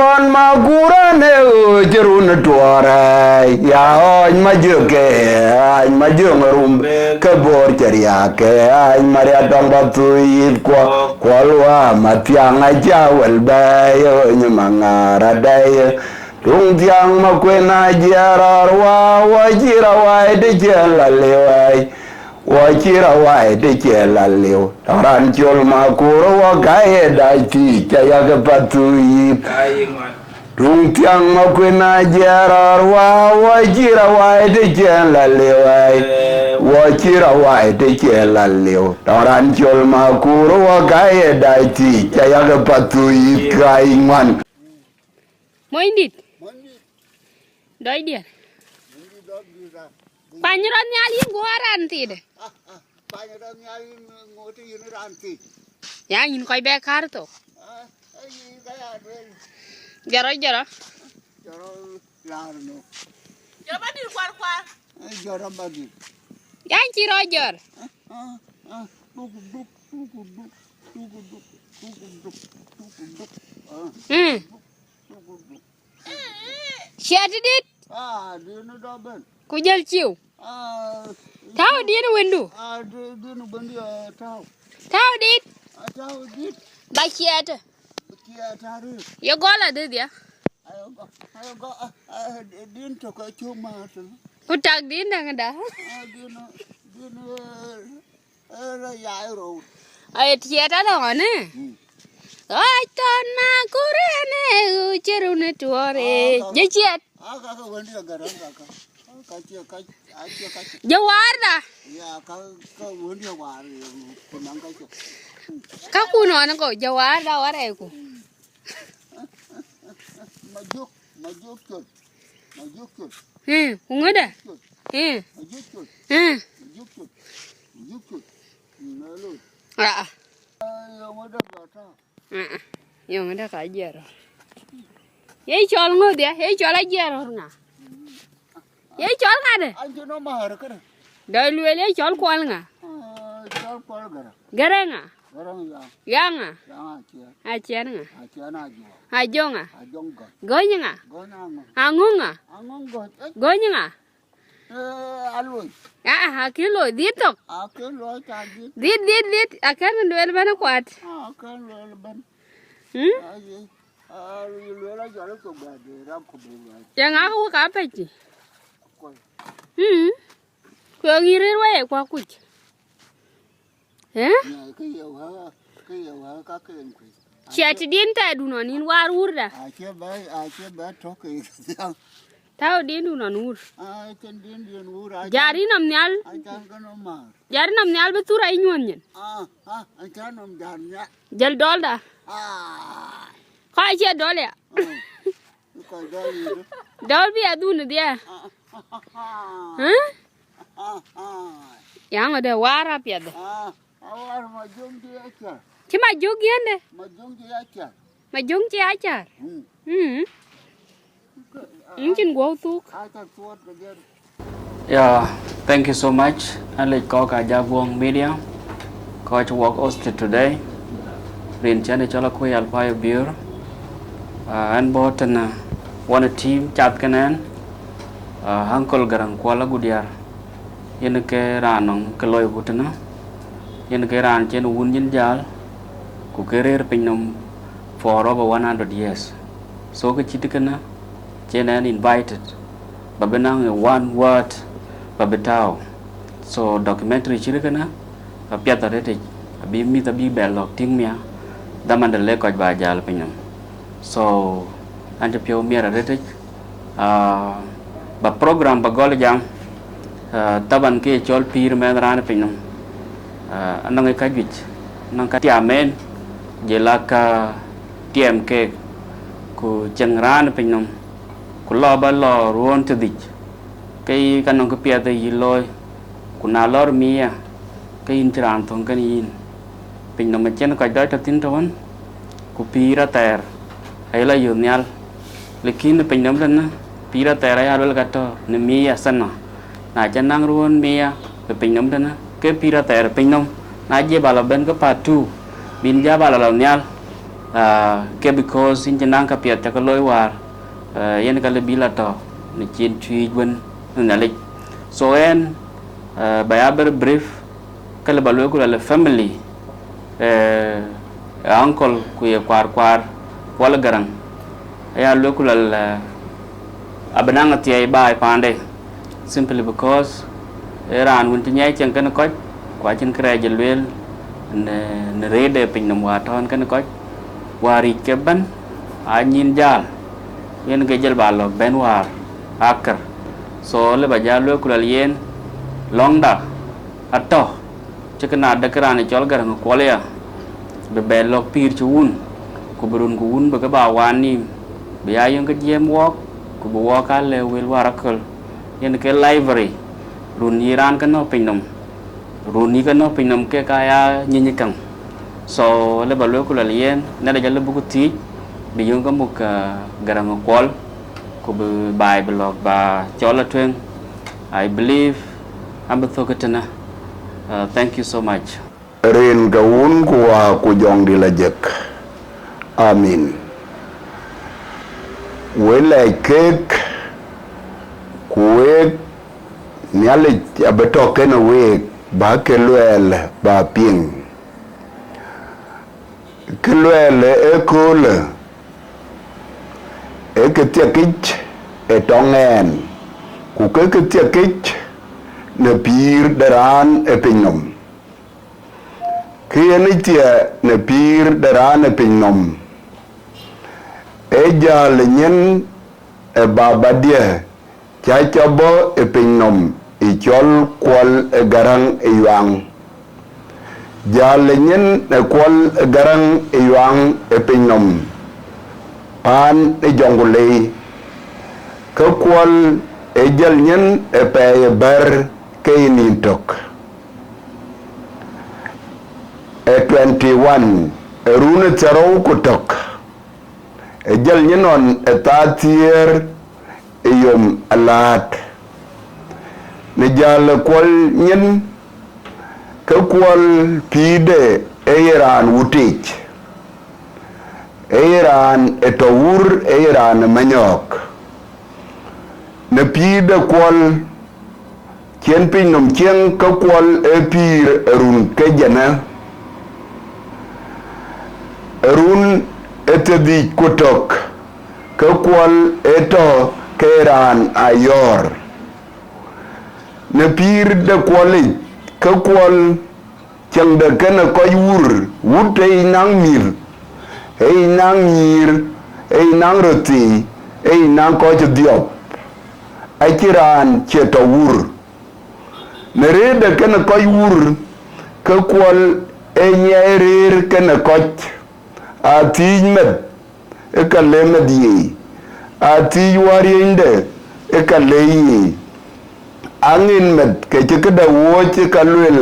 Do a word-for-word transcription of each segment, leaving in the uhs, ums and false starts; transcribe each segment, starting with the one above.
Ɣɔn ma kurɛn ë ɣööc run tuɔɔr ë, ya ɣɔɔc ma jök ke, ɣaac ma jöŋ rum, ke boor cï riääk ke, ɣaac ma riat tɔŋ bä thuuc yith kuɔ, kuɔl wa ma thiaŋ acä wël bɛ̈ɛ̈i, ɣööc ma ŋaar adɛ̈i. Tuŋ thiaŋ ma kuen ajiɛɛr rɔɔr wa, wä cï rɔt wai të ciɛn la liu ɣɛɛc. Wä cï rɔt wai të ciɛn la liu, tɔŋ raan col ma kuur wä ka ye dac thiic, ca yak path thuuc yith. Tuŋ thiaŋ ma kuen ajiɛɛr rɔɔr wa, wä cï rɔt wai të ciɛn la liu ɣɛɛc. Wä cï rɔt wai të ciɛn la liu, tɔŋ raan col ma kuur wä ka ye dac thiic, ca yak path thuuc yith ka yic ŋuan. Monydït. Monydït. Dɔc diɛr. Monydït dɔc diɛr. Kuany rɔt nhial yïn guɔ raan thiide. Ah, ah, kuany rɔt nhial yïn ŋoot yïn raan thiide. Ya yïn kɔc bɛ kär thok. Ah, eh, yïn ka ya duel. Jɔrɔ, jɔrɔ. Jɔrɔ laar no. Jɔrɔ ba dir kuar kuar. Eh, jɔrɔ ba dir. Ya yïn cï rɔt jɔr. Ah, ah, ah, duk, duk, duk, duk, duk, duk, duk, duk, duk, duk. Ah. Mm. Ciɛɛt dït. Ah, dïn dɔ bɛ̈n. Ku jël ciu. Ah, tääu dïn wëndu. Ah, dï-, dïn wëndu, ah, tääu. Tääu dït. Ah, tääu dït. Ba ciɛɛt. Ciɛɛt arëët. Ye gɔl adhidhia. Ayo gɔ, ayo gɔ, ah, ah, dïn tök acuk määt. Ku tak dïn däŋ da. Ah, dïn, dïn, eh, Ë rɔt yai rou. Ai, tiɛt alɔŋ ane. Mm. Ɣɔc thɔn ma kurɛn ë ɣööc run tuɔɔr ë. Ah, ka, jë ciɛt. Ah, ka, ka wëndiɛ gɛrɛ, ka, ka. Ka cie, ka, a cie ka cie. Jë waarda. Ya, ka, ka wëndiɛ waar, ku naŋ ka cie. Ka kun ɔn ko, jë waarda warɛɛku. Ma jök, ma jök col. Ma jök col. Eh, ku ŋödë? Col. Eh. Ma jök col. Eh. Ma jök col. Ma jök col. Mm, alo. Ah, ah. Ah, yo ŋödë gata. Ah, ah. Yo ŋödë ka jiɛɛr. Ye cɔl ŋö dhia? Ye cɔl ajiɛɛr ŋa? Ye cɔl ŋa de? An cï nɔm määr kënë. Dɔc lueel ye cɔl kuɔl ŋa? Ah, cɔl kuɔl gärä. Gärä ŋa? Gärä ŋa ya? Ya ŋa? Ya ŋa ciɛɛn? Aciɛɛn ŋa? Aciɛɛn ajuɔk. Ajo ŋa? Ajoŋ gɔny. Gɔny ŋa? Gɔny aŋö? Aŋö ŋa? Aŋö gɔny. Eh. Gɔny ŋa? Eh, aloi. Ah, ah, akï loi, dhit thok. Akï loi ca dhit. Dhit, dhit, dhit. Akɛn lueel bɛ̈n kuat. Ah, akɛn lueel bɛ̈n. Hmm? Aye. Ah, lueel ajɔl thok bɛ de ram ku bɛ. Ye ŋa ku ka pɛ̈c? Kɔc. Hmm. Ku ye ŋïïr rëër wei kuak kuc. Eh? Nya, ke ye wä, ke ye wä ka ke en kuc. Cia ti din tɛ du nɔn in war wurda. Acie bɛ, acie bɛ tök ke thiaŋ. Tau din du nɔn wur. Ah, cen din din wur, a jari nam nyal. A can ke no mar. Jari nam nyal bi thura inyuɔn nyin. Ah, ah, a can nam jar nyal. Jal dɔl da. Ah. Ka cie dɔl ya. Ah. Kɔc dɔl yïn. Dɔl bï adhun dhia. Ah, ah, ah. Hä? Ah, ah. Yaŋ ade war apiɛth. Ah, awar ma jong di acar. Ci ma jok yende. Ma jong di acar. Ma jong ci acar. Hmm. Hmm. Incin guɔ thuk. Acar tuɔt ke jɛr. Yeah, thank you so much. Alec kɔk a Jaguɔŋ Media, kɔc wɔk hosted today. Rin cɛn ë cɔl Akuɔ̈i Alpayo Biör. Ah, ɛn bɔ̈ tënë, ah, wɔn ë team cath kën ɛn. Ah, Uncle Garaŋ Kuɔl Agudiar. Yen ke raan nɔŋ ke loi ku tënë. Yen ke raan cïn wun nyin jäl. Ku ke rëër piny nɔm for over one hundred years. So ke cït kënë, cïn ɛn invited, ba bï naŋ ë one word, ba bï tääu. So documentary cït kënë, apiɛth arëtic, abï mïth abï bɛ lɔ̈k tïŋ mia, dhaman de le kɔc ba jäl piny nɔm. So, an cï piɔ̈u miɛt arëtic, ah, ba program ba gɔl jam, ah, taban ke cɔl pïïr mɛnh raan piny nɔm. Ah, anɔŋ ë ka juëc, anɔŋ ka tiam en, jël a ka tiɛɛm keek, ku ceŋ raan piny nɔm, ku lɔ ba lɔ ruɔ̈ɔ̈n thiërdhïc, ke yï ka nɔŋ kë piɛth ë yï looi, ku na lɔr mia, ke yïn cï raan thöŋ kën yïn. Piny nɔm acïn kɔc dɔc tɔ̈ thïn tɔ̈ wën, ku pïïr athɛɛr aye lɔ yöth nhial. Lakin piny nɔm tënë, pïïr athɛɛr aya luel ka tɔ̈ në mia sana. Na cä naŋ ruɔ̈ɔ̈n mia ë piny nɔm tënë, ke pïïr athɛɛr ë piny nɔm, na jiëp a lɔ bɛ̈n ke part two, bïn jääp a lɔ lɔ nhial. Ah, ke because yïn cï naŋ käpiɛth ca ke looi wäär, eh, yen ka lëu bï la tɔ̈ në cin cuëëc wën në Nhialic. So ɣɛn, eh, ba ya very brief, ka lëu ba lueel ku luɛl ë family, eh, ë uncle ku ye kuaar kuaar Kuɔl Gäräŋ, aya lueel ku luɛl, eh, abï naŋ athiɛɛi baai paande, simply because ee raan wën cï nyiɛɛi cieŋ kenë kɔc, ku acïn kërɛɛc ë lueel në, në rëër de pinynhom wäär tɔ̈ kenë kɔc, wäär yic ke bɛ̈n aa nyin jäl, yen ke jël ba lɔ̈k bɛ̈n wäär akër. So lëu ba jal lueel ku luɛl yen lɔ̈ŋda atɔ̈, cï kë na dek raan ë cɔl Gäräŋ Kuɔl aya, bï bɛ lɔ̈k pïïr cï wun, ku bï run ku wun bï ke ba waan nïïm, bï ya yöŋ ke jiɛɛm wɔɔk, ku bï wɔɔk aa lëu wël wäär aköl, yen ke library, run yï raan ke nɔ̈k pinynhom, run yï ke nɔ̈k pinynhom kek aa ya nyiny käŋ. So lëu ba lueel ku luɛl yen Nhialic alëu buk thiëëc, bï yöŋ ke muk, ah, Gäräŋ Kuɔl, ku bï baai bï lɔ̈k ba cɔl atueŋ. I believe an bï thök ëtënë. Uh, thank you so much. Rin ke Wun ku Wä ku Jɔŋdït Lajik. Amin. Wek lɛc keek, ku week, Nhialic abï tɔ̈ kenë week, bä ke luɛɛl bä piŋ. Kë luɛɛl ë ëköölë, ee kë thiek yic ë tɔŋ ɛn, ku ke kë thiek yic në pïïr de raan ë pinynhom. Kë yen ë thiek në pïïr de raan ë pinynhom, ee jäl ë nyin ë babadiɛ̈ cä cä bɔ̈ ë pinynhom ë cɔl Kuɔl ë Gäräŋ ë Yuaŋ. Jäl ë nyin ë Kuɔl ë Gäräŋ ë Yuaŋ ë pinynhom, paan ë Jɔŋkulei, ke Kuɔl ë jäl nyin ë pɛɛi ë bɛ̈r ke ye nïn tök. Ë twenty one, ë run ë thiärou ku tök, ë jäl nyin ɣɔn ë thaa thiëër ë yom aläät. Në jäl ë Kuɔl nyin, ke Kuɔl pïïrde ee ye raan wutic, ee ye raan ë tɔ̈ wur, ee ye raan ë manyɔ̈ɔ̈k. Në pïïr de Kuɔl, cïn pinynhom cieŋ ke Kuɔl ee pïïr ë run ke jënë, ë run ë thiërdhïc ku tök, ke Kuɔl ee tɔ̈ ke raan ayɔ̈ɔ̈r. Në pïïr de Kuɔl yic, ke Kuɔl cieŋde kenë kɔc wur, wut ee yic naŋ mïth, ee yic naŋ nyïïr, ee yic naŋ röthii, ee yic naŋ kɔc ë dhiɔp, acïn raan cie tɔ̈ wur. Në rëërde kenë kɔc wur, ke Kuɔl ee nyiɛɛi rëër kenë kɔc, aa thiëëc meth, ë ka le meth yiic, aa thiëëc wäriënyde, ë ka le yiic, aŋiɛc meth ke cï këde wuɔ̈ɔ̈c, ë ka luel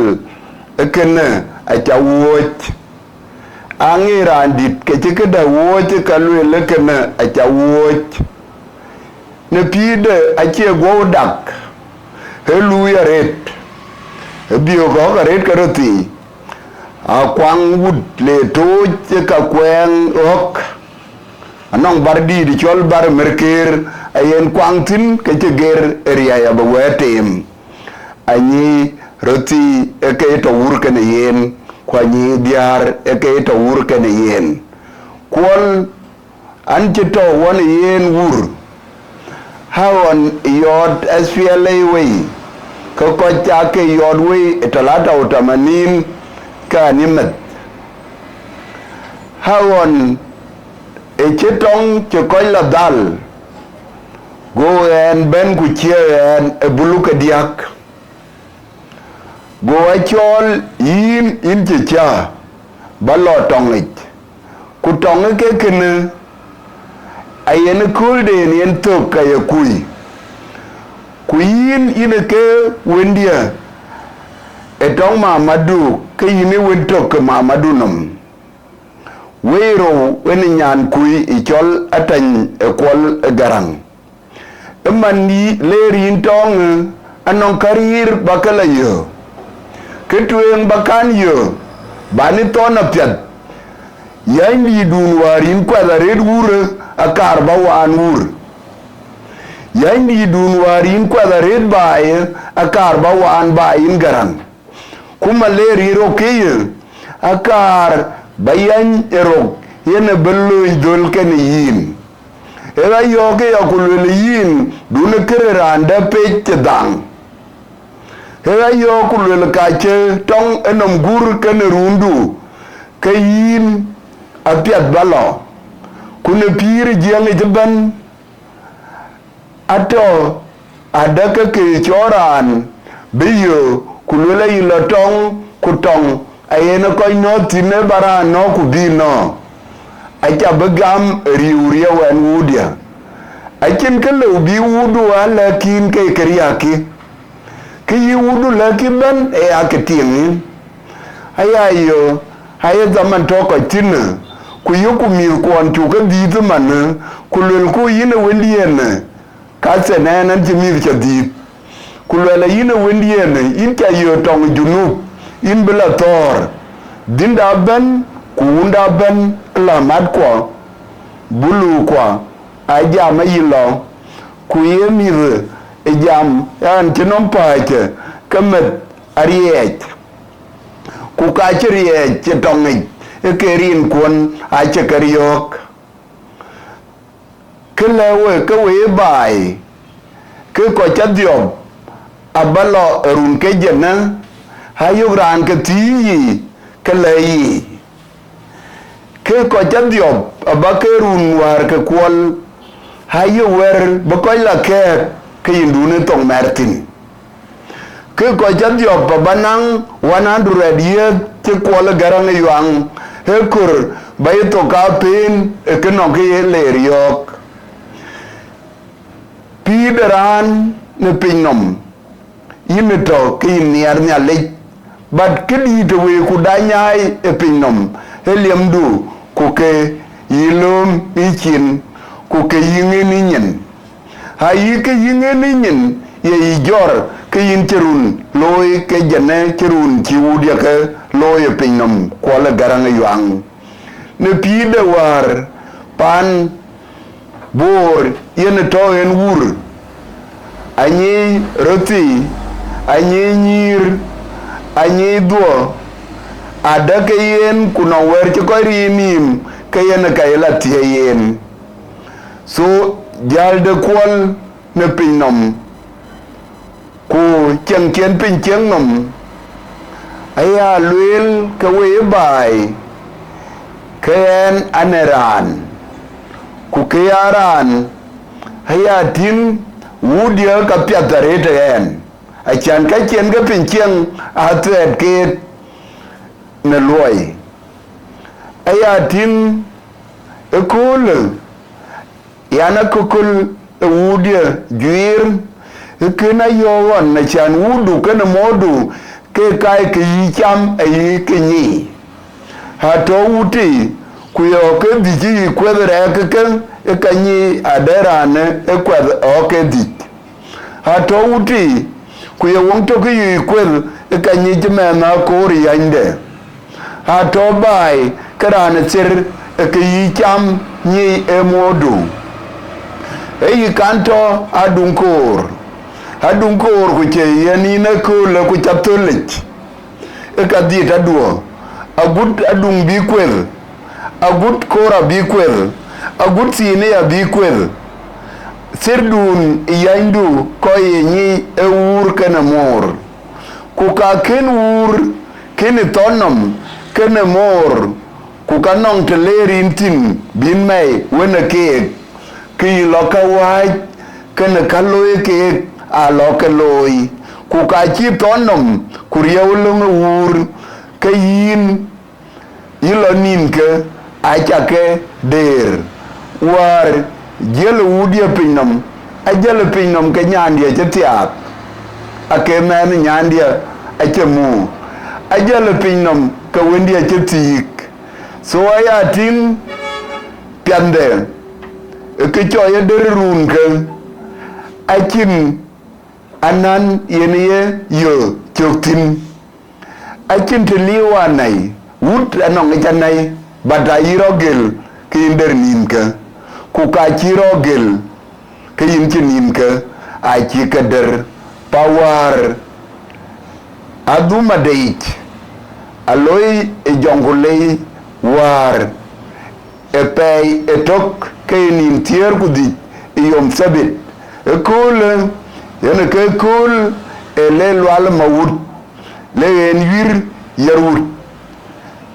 ë kënë aca wuɔ̈ɔ̈c, aŋiɛc raandït ke cï këde wuɔ̈ɔ̈c, ë ka luel ë kënë aca wuɔ̈ɔ̈c. Në pïïrde acie guɔ̈u dak, ee luui arëët, ee biöök ɣɔ̈k arëët ke röthii, akuaŋ wut le tooc ë ka kuɛɛŋ ɣɔ̈k, anɔŋ bär dïït cɔl bär ë merkeer, ayen kuaŋ thïn ke cï ger ë riɛi abï wɛ̈ɛ̈t teem. Anyic röthii ë ke tɔ̈ wur kenë yen, ku anyic diäär ë ke tɔ̈ wur kenë yen. Kuɔl an cï tɔ̈ ɣɔn ë yen wur, ɣa ɣɔn yɔɔt S P L A wei, ke kɔc aake yɔɔt wei ë talata u tamanin, ke ɣɛn ë meth. Ɣa ɣɔn ë cï tɔŋ cï kɔc la dhal, go ɣɛn bɛ̈n ku ciëë ɣɛn ë buluk ke diäk. Go ɣa cɔɔl, yïn, yïn cï cä bä lɔ tɔŋic, ku tɔŋ ë ke kënë ayen ë köölden yen thök ka ye kuc. Ku yïn, yïn ë ke wëndiɛ̈ ë tɔŋ mamadu, ke yïn ë wën tök ke mamadu nɔm. Wëi rou ënë nyan kuc ë cɔl Atany ë Kuɔl ë Gäräŋ. Ëman yï leer yïn tɔŋ, ë anɔŋ käriir bä ke la yök. Kë tueŋ bä kan yök, bä ni thɔn apiɛth, Yänydïtdun wäär yïn kuɛth arëët wurë, akaar ba waan wur. Yänydïtdun wäär yïn kuɛth arëët baai, akaar ba waan baai yïn Gäräŋ. Ku malaria rok ke ye, akaar ba yäny ë rok, yen ë bï lööny dhöl kenë yïn. Ë ɣa yɔ̈ɔ̈k ë ya ku luel yïn, dun ë kërë raan dɛ̈ pec cï dhaŋ. Ë ɣa yɔ̈ɔ̈k ku luel ka cï tɔŋ ë nɔm gur kenë ruundu, ke yïn apiɛth ba lɔ. Ku në pïïr ë jiëŋ yic ëbɛ̈n, atɔ̈ adäk ke ke cɔɔl raan bï yök, ku luel ayï lɔ tɔŋ, ku tɔŋ ayen ë kɔc nɔ̈k thïn ë ba raan nɔ̈k ku bï nɔ̈k. Aca bï gam ë riëu riëu ɛn wuudiɛ̈. Acïn kë lëu bï wuudu aa lɛ̈k yïn ke këriääkkï. Kë yï wuudu lɛ̈k yï bɛ̈n ë ya kë tiiŋ yïn. Aya yö, aye dhaman tɔ̈ kɔc thïn, ku yökku mïthkuɔn cuk ke dhiëëth ëmën, ku luelku yïn ë wëndiɛ̈n, ka thɛn ɛn, ɛn cï mïth ca dhiëëth. Ku luɛl ayïn ë wëndiɛ̈n, yïn ca yö tɔŋ ë Junub, yïn bï lɔ thɔ̈ɔ̈r. Dhiënda bɛ̈n, ku wunda bɛ̈n, la matkuɔ, buluukua, aa jam ayï lɔ, ku ye mïth ë jam, ɛn cï nɔm pääc, ke meth ariɛɛc. Ku ka cï riɛɛc cï tɔŋ yic, ë ke rinkuɔn acï ke riɔ̈ɔ̈k. Kë lɛ̈k we ke we baai, ke kɔc cä dhiɔp aba lɔ ë run ke jënë, ayök raan ke thiëëc yiic, ke lɛ̈k yiic. Ke kɔc cä dhiɔp aba ke run wäär ke kuɔl, ayök wɛ̈r bï kɔc la kɛ̈ɛ̈k ke yïndun ë thoŋ mɛ̈r thïn. Ke kɔc cä dhiɔp aba naŋ one hundred years cï kuɔl ë Gäräŋ ë Yuaŋ, ë kör ba ye thok aa pëën ë kë nɔŋ kë ye le riɔ̈ɔ̈k. Pïïr de raan në piny nɔm, yïn ë tɔ̈ ke yïn nhiaar Nhialic, but këdïït ë weekku da nyaai ë piny nɔm, ë liɛmdu, ku ke yï lööm yïcin, ku ke yï ŋën yï nyin. Ayï ke yï ŋën yï nyin ye yï jɔr, ke yïn cï run looi ke jënë cï run cï wuudiɛ̈ ke looi ë piny nɔm kuɔl ë Gäräŋ ë Yuaŋ. Në pïïr de wäär paan Boor yen ë tɔ̈ en wur, anyic röthii, anyic nyïïr, anyic dhuɔ̈k, adäk ke yen ku nɔŋ wɛ̈ɛ̈r cï kɔc riin nïïm, ke yen ë ka ye la thiëëc yen. So, jäl de kuɔl në piny nɔm, ku cieŋ cïn piny cieŋ nɔm, aya lueel ke we ë baai, ke ɛn an ë raan, ku ke ya raan, aya tïŋ wuudiɛ̈ ka piath arëët ë ɛn, acän ka cïn ke piny cieŋ aa thuɛɛt keek në luɔi. Aya tïŋ ëköölë, yan akököl ë wuudiɛ̈ juiir, ë kën ayɔ̈ɔ̈k ɣɔn, acän wuudu kenë moordu ke kaai ke yï cam ayï ke nyic. Atɔ̈ wutic, ku ye ɣɔ̈k ke dhïc ë yï kueth rɛɛk ke ke, ë ka nyic adɛ̈ raan ë kuɛth ɣɔ̈k ke dhïc. Atɔ̈ wutic, ku ye wëŋ tök ë yï kueth, ë ka nyic mɛnh akoor ë yänyde. Atɔ̈ baai, ke raan ë thir ë ke yï cam nyic ë moordu. Ë yï kan tɔ̈ aduŋ koor, aduŋ koor ku cie yen yïn ëköölë ku ca thölic. Ë ka dhiëët aduɔ, agut aduŋ bï kueth, agut koor abï kueth, agut thiin ë abï kueth. Thirdun ë yänydu kɔc ye nyic ë wuur kenë moor. Ku ka kën wuur kën ë thɔn nɔm kenë moor, ku ka nɔŋ të leer yïn thïn bïn mɛi wën ë keek, ke yï lɔ ka wääc, kenë ka looi keek aa lɔ ke looi, ku ka cï thɔn nɔm ku riɛu löŋ ë wuur, ke yïn yï lɔ nïnke aca ke deer. Wäär jiël ë wuudiɛ̈ piny nɔm, ajiël ë piny nɔm ke nyandiɛ̈ cï thiaak, ake mɛnh nyandiɛ̈ acï muk, ajiël ë piny nɔm ke wëndiɛ̈ cï thiik. So aya tïŋ piɛnhde ë kë cɔl ye dër ruunke, acïn anän yen ye yö cök thïn. Acïn të liu anäi, wut anɔŋ ë ca näi, But ayï rɔt gël, ke yïn der nïnkë, ku ka cï rɔt gël, ke yïn cï nïnkë, acï ke der. Pa wäär adhum adeic, aloi ë Jɔŋkulei wäär ë pɛɛi ëtök ke ye nïn thiëër ku dhïc ë yom Thabit. Ëköölë, yen ke kööl ë le lual mawut, le yen yuïr yär wut.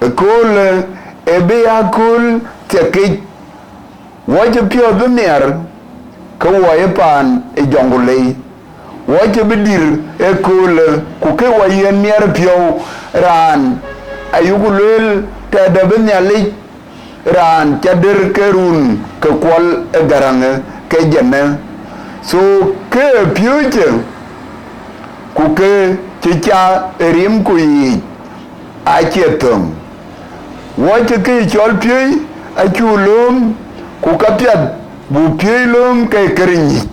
Ëköölë ë bï ya kööl thiëkic. Wɔ cï piɔ̈ɔ̈th bï nhiar, ke wɔ ye paan ë Jɔŋkulei. Wɔ cï bï dïr ëköölë, ku ke wɔ yen nhiar piɔ̈u. Raan ayuku lueel tɛ̈dë bï Nhialic, raan ca der ke run ke kuɔl ë Gäräŋë ke jënë. So, ke piööcë, ku ke cï ca ë rimku yiic, acie thöŋ. Wɔ cï kë cɔl piööc acu lööm, ku ka piath bu piööc lööm ke kërë nyic,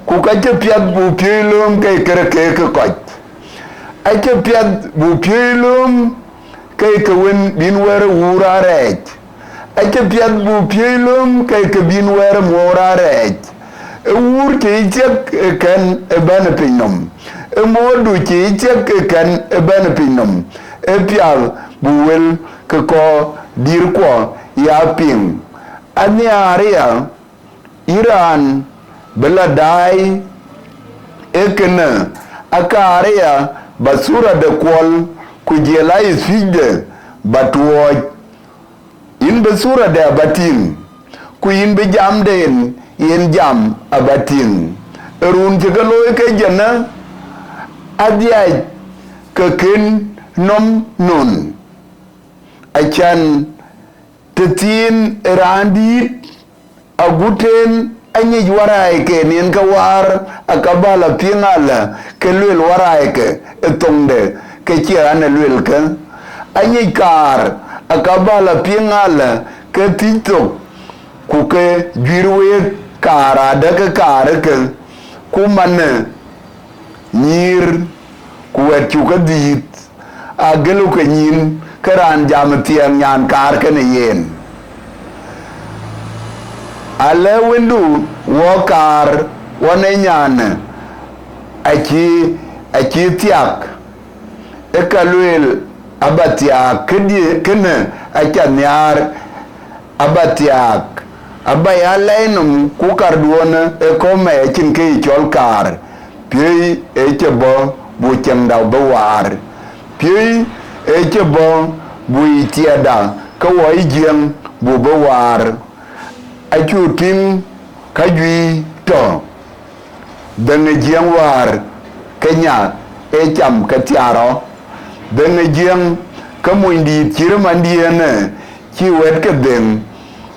ku ka cï piath bu piööc lööm ke kërë keek kɔc. Acï piath bu piööc lööm ke ke wën bïn wɛ̈ɛ̈r ë wuur arɛɛc. Acï piath bu piööc lööm ke ke bïn wɛ̈ɛ̈r ë muɔɔr arɛɛc. Ë wuur cï thiëk ë kɛ̈n ë bɛ̈n ë piny nɔm, ë muɔɔrdu cï thiëk ë kɛ̈n ë bɛ̈n ë piny nɔm, ë piath bu wël ke kɔc dïïrkuɔ ya piŋ. Anhiaar aya, yïn raan bï la daai ë kënë, akaar aya ba thura de kuɔl, ku jël a yï thiëcde ba tuɔɔc. Yïn bï thura de aba tïŋ, ku yïn bï jamden yen jam aba tïŋ. Ë run cï ke looi ke jënë, adhiac ke kën nɔm nön, acan tëthiin ë raan dïït, agut en anyic waraaike nin ke waar, aka bä la piŋ alä ke luel waraaike ë thoŋde, ke cie ɣan ë luelkë. Anyic kaar, aka bä la piŋ alä ke thiëc thok, ku ke juir week kaar adä ke kaarëkë, ku manë nyïïr, ku wɛ̈t cuk ke dhiith, agëlku ke nyïn, ke raan jam ë thiɛɛŋ nyan kaar kënë yen. Alë wëndu wɔ kaar ɣɔn ë nyanë, acï, acï thiak, ë ka lueel aba thiaak këdï kënë aca nhiaar, aba thiaak, aba ya lɛɛi nɔm, ku karduɔnë ë kɔ̈u mɛɛc acïn kë ye cɔl kaar. Piööc ë cï bɔ̈ bu ciɛŋda bï waar. Piööc ë cï bɔ̈ bu yï thiɛɛtda ke wɔ yï Jiëŋ bu bï waar. Acu tïŋ ka juëc tɔ̈. Dhëŋ ë Jiëŋ wäär ke nya ë cam ke thiaar rɔt. Dhëŋ ë Jiëŋ ke monydït cï rëmandiënë cï wɛ̈t ke dhëŋ,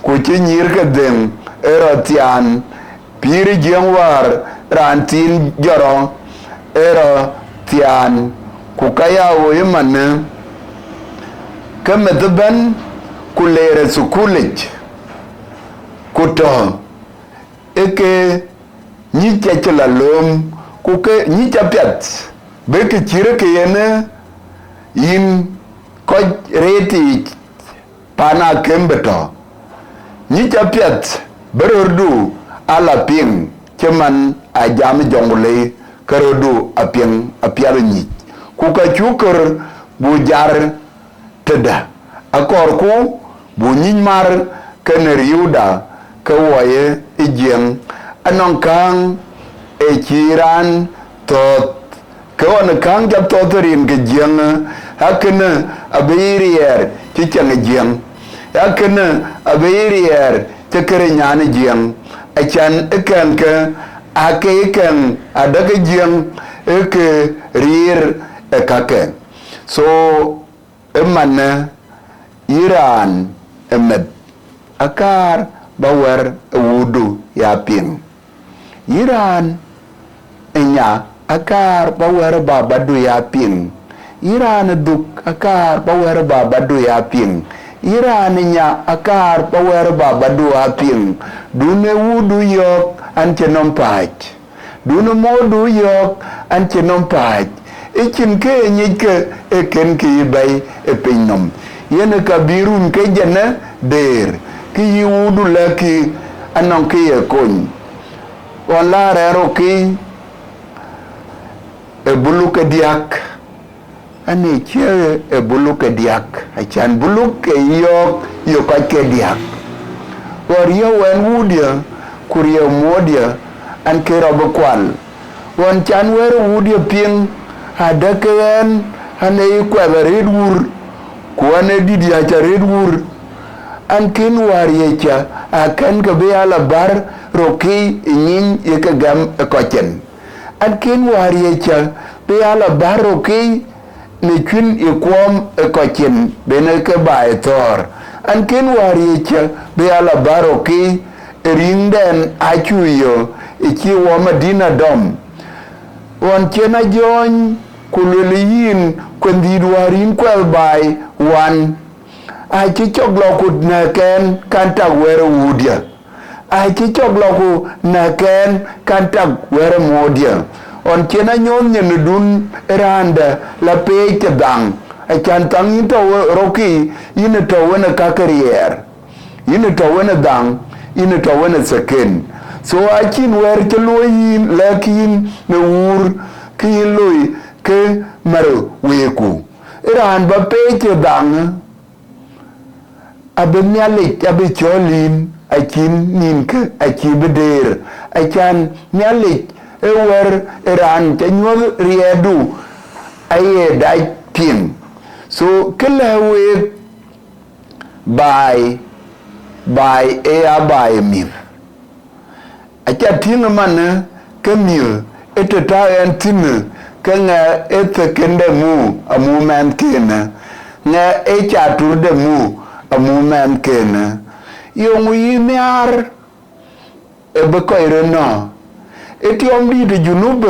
ku cï nyïïr ke dhëŋ ë rɔt thiaan. Pïïr ë Jiëŋ wäär raan thiin jɔt rɔt ë rɔt thiaan, ku ka ya ɣoi ëmanë, ke meth ëbɛ̈n ku leer ë thukulic, ku tɔ̈ ë ke nyic acï la lööm, ku ke nyic apiɛth, bï kë cï rëk ke yen ë yïn kɔc rëëtic paan akëm bï tɔ̈. Nyic apiɛth bï röördu a la piŋ, cï man a jam ë Jɔŋkulei, ke röördu apiɛŋ apiɛth nyic, ku ka cuk kör bu jar tëdä. Akɔɔrku bu nyic mar kenë riëëuda ke wɔ ye ë Jiëŋ. Anɔŋ kääŋ ë cï raan thɔ̈ɔ̈th, ke ɣɔn ë kääŋ ca thɔ̈ɔ̈th ë rin ke Jiëŋ, akënë abï yï riɛɛr cï ciɛŋ ë Jiëŋ, akënë abï yï riɛɛr cï kërë nyan ë Jiëŋ, acan ë kɛ̈ŋkë, ake ë kɛ̈ŋ adäk ë Jiëŋ, ë ke riir ë kakë. So, ëmanë, yïn raan ë meth, akaar ba wɛ̈ɛ̈r ë wuurdu ya piŋ. Yïn raan ë nya, akaar ba wɛ̈ɛ̈r ë babadu ya piŋ. Yïn raan ë dhuk, akaar ba wɛ̈ɛ̈r ë babadu ya piŋ. Yïn raan ë nya, akaar ba wɛ̈ɛ̈r ë babadu ya piŋ. Dunë wuurdu yɔ̈ɔ̈k an, cï nɔm pääc. Dunë moordu yɔ̈ɔ̈k an, cï nɔm pääc. Ë cïn kë ye nyickë ë kën kë yï bɛ̈i ë piny nɔm. Yen ka bï run ke jënë deer, kë yï wuurdu lɛ̈kkï, anɔŋ kë ye kony. Ɣɔn la rɛ̈ɛ̈r rokï ë buluk ke diäk, an, ë cie ë buluk ke diäk, acan buluk ke yɔ̈ɔ̈k ye kɔc ke diäk. Ɣɔn riëëu ɛn wuurdiɛ̈, ku riëëu mootdiɛ̈, an, ke rɔt bï kual. Ɣɔn can wɛ̈ɛ̈r ë wuurdiɛ̈ piŋ, adë ke ɣɛn, an, ee yï kuɛth arëët wuur, ku an, ee dït yäc arëët wuur. An, kën wäär ye cä, akɛ̈n ke bï ya la bär rokï ë nyiny ye ke gɛm ë kɔc cin. An, kën wäär ye cä, bï ya la bär rokï në cuïn ë kuɔɔm ë kɔc cin, ben ë ke baai thɔ̈ɔ̈r. An, kën wäär ye cä, bï ya la bär rokï ë riŋdɛn acuk yök, ë cï wɔ Madina dɔm. Ɣɔn cïn a jɔ̈ɔ̈ny, ku lueel yïn, kuɛn dhït wäär yïn kuɛth baai wan, acï cɔk lɔ ku nɛ̈k ɛn kan tak wɛ̈ɛ̈r ë wuurdiɛ̈. Acï cɔk lɔ ku nɛ̈k ɛn kan tak wɛ̈ɛ̈r ë mootdiɛ̈. Ɣɔn cïn a nyuɔ̈th nyin ë dun ë raan dɛ̈ la peec të dhaŋ, acan thaŋ yïn tɔ̈ we rokï, yïn ë tɔ̈ wën ë ka ke riɛɛr. Yïn ë tɔ̈ wën ë dhaŋ, yïn ë tɔ̈ wën ë theken. So acïn wɛ̈ɛ̈r cï luɔ̈i yïn lɛ̈k yïn në wuur, kë yïn loi ke mär weekku. Ë raan bä peec ë dhaŋ, abï Nhialic abï cɔ̈ɔ̈l yïn, acïn nïnkë acï bï deer, acan Nhialic ë wɛ̈ɛ̈r ë raan cä nyuɔ̈th riɛɛtdu aye dac piŋ. So kë lɛ̈k week, baai, baai ë ya baai ë mïth. Aca tïŋ ëmanë ke mïth ë të tɔ̈ ɛn thïn, ke ŋɛ ë thekendɛ mu amu mɛnhkenë, ŋɛ ë caturdɛ mu amu mɛnhkenë. Yeŋö yï nhiaar ë bï kɔc röt nɔ̈k? Ë tiɔm dïït ë Junub,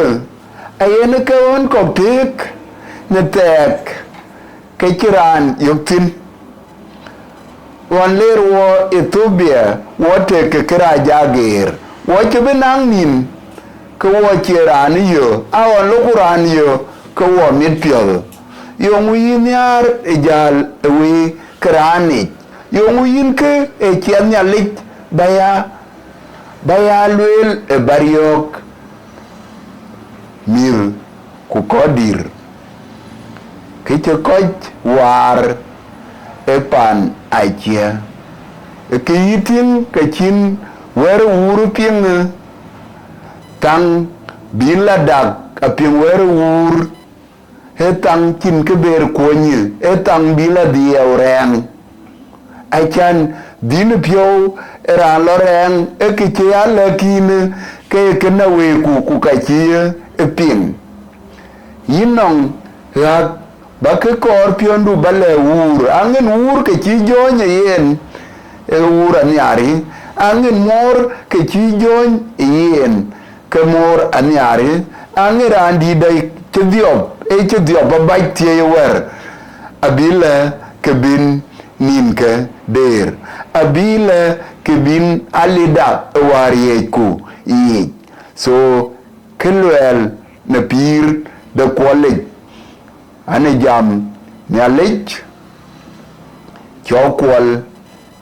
ayen ke ɣön kɔ̈k tëëk në thɛɛk ke cï raan yök thïn. Ɣɔn leer wɔ Ethiopia, wɔ tek ke kërac ageer, wɔ cï bï naŋ nïn, ke wɔ cie raan ë yök, a ɣɔn loku raan yök, ke wɔ mit piɔ̈th. Yeŋö yï nhiaar ë jäl ë wëi ke raan yic? Yeŋö yïn kë ë ciɛth Nhialic bä ya, bä ya lueel ë bä riɔ̈ɔ̈k mïth ku kɔc dïïr, kë cï kɔc waar ë pan acië? Ë kë yï tïŋ ke cïn wɛ̈ɛ̈r ë wuur piŋ, thaŋ bï la dak apiŋ wɛ̈ɛ̈r ë wuur, ë thaŋ cïn kë ber kuɔ̈ny, ë thaŋ bï la dhiɛɛu rɛɛŋ. Acan dhïn piɔ̈u ë raan lɔ rɛɛŋ, ë kë cï ya lɛ̈k yïn, ke ye kë na weekku, ku ka cï ye piŋ. Yïn nɔŋ ɣäk bä kë kɔɔr piɔ̈ndu bä lɛ̈k wuur, aŋin wuur ke cï jɔ̈ɔ̈ny ë yen, ee wuur anhiaari, aŋin muɔɔr ke cï jɔ̈ɔ̈ny ë yen, ke moor anhiaari, aŋin raan dïït dɛ̈ cï dhiɔp, ee cï dhiɔp abac thiëëc ë wɛ̈ɛ̈r, abï lɛ̈k kë bïn nïnkë deer, abï lɛ̈k kë bïn alida ë wäär yiëëcku yiic. So, kë luɛɛl në pïïr de Kuɔlic, an, ë jam Nhialic, cɔk Kuɔl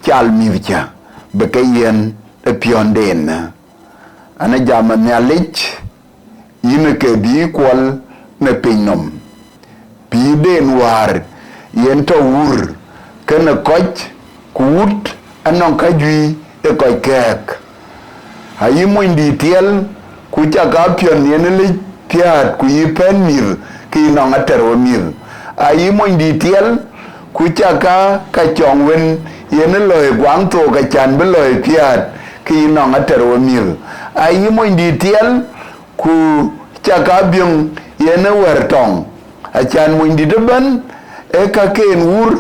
cal mïthcä bï ke yiɛ̈n ë piɔ̈nden. An, ë jam ë Nhialic, yïn ke bï Kuɔl në piny nɔm. Pïïrden wäär yen tɔ̈ wur kenë kɔc, ku wut anɔŋ käjuëc ë kɔc kɛ̈ɛ̈k. Ayï monydït tiɛl, ku cak apiɔ̈n yen ë lec piäät, ku yï pɛ̈n mïth, ke yï nɔŋ ater we mïth. Ayï monydït tiɛl, ku cak aa ka cɔŋ wën yen ë lɔ̈i guaŋ thook, acan bï lɔ̈i piäät, ke yï nɔŋ ater we mïth. Ayï monydït tiɛl, ku cak abiöŋ yen ë wɛ̈ɛ̈r tɔŋ, acan monydït ëbɛ̈n ë kaken wur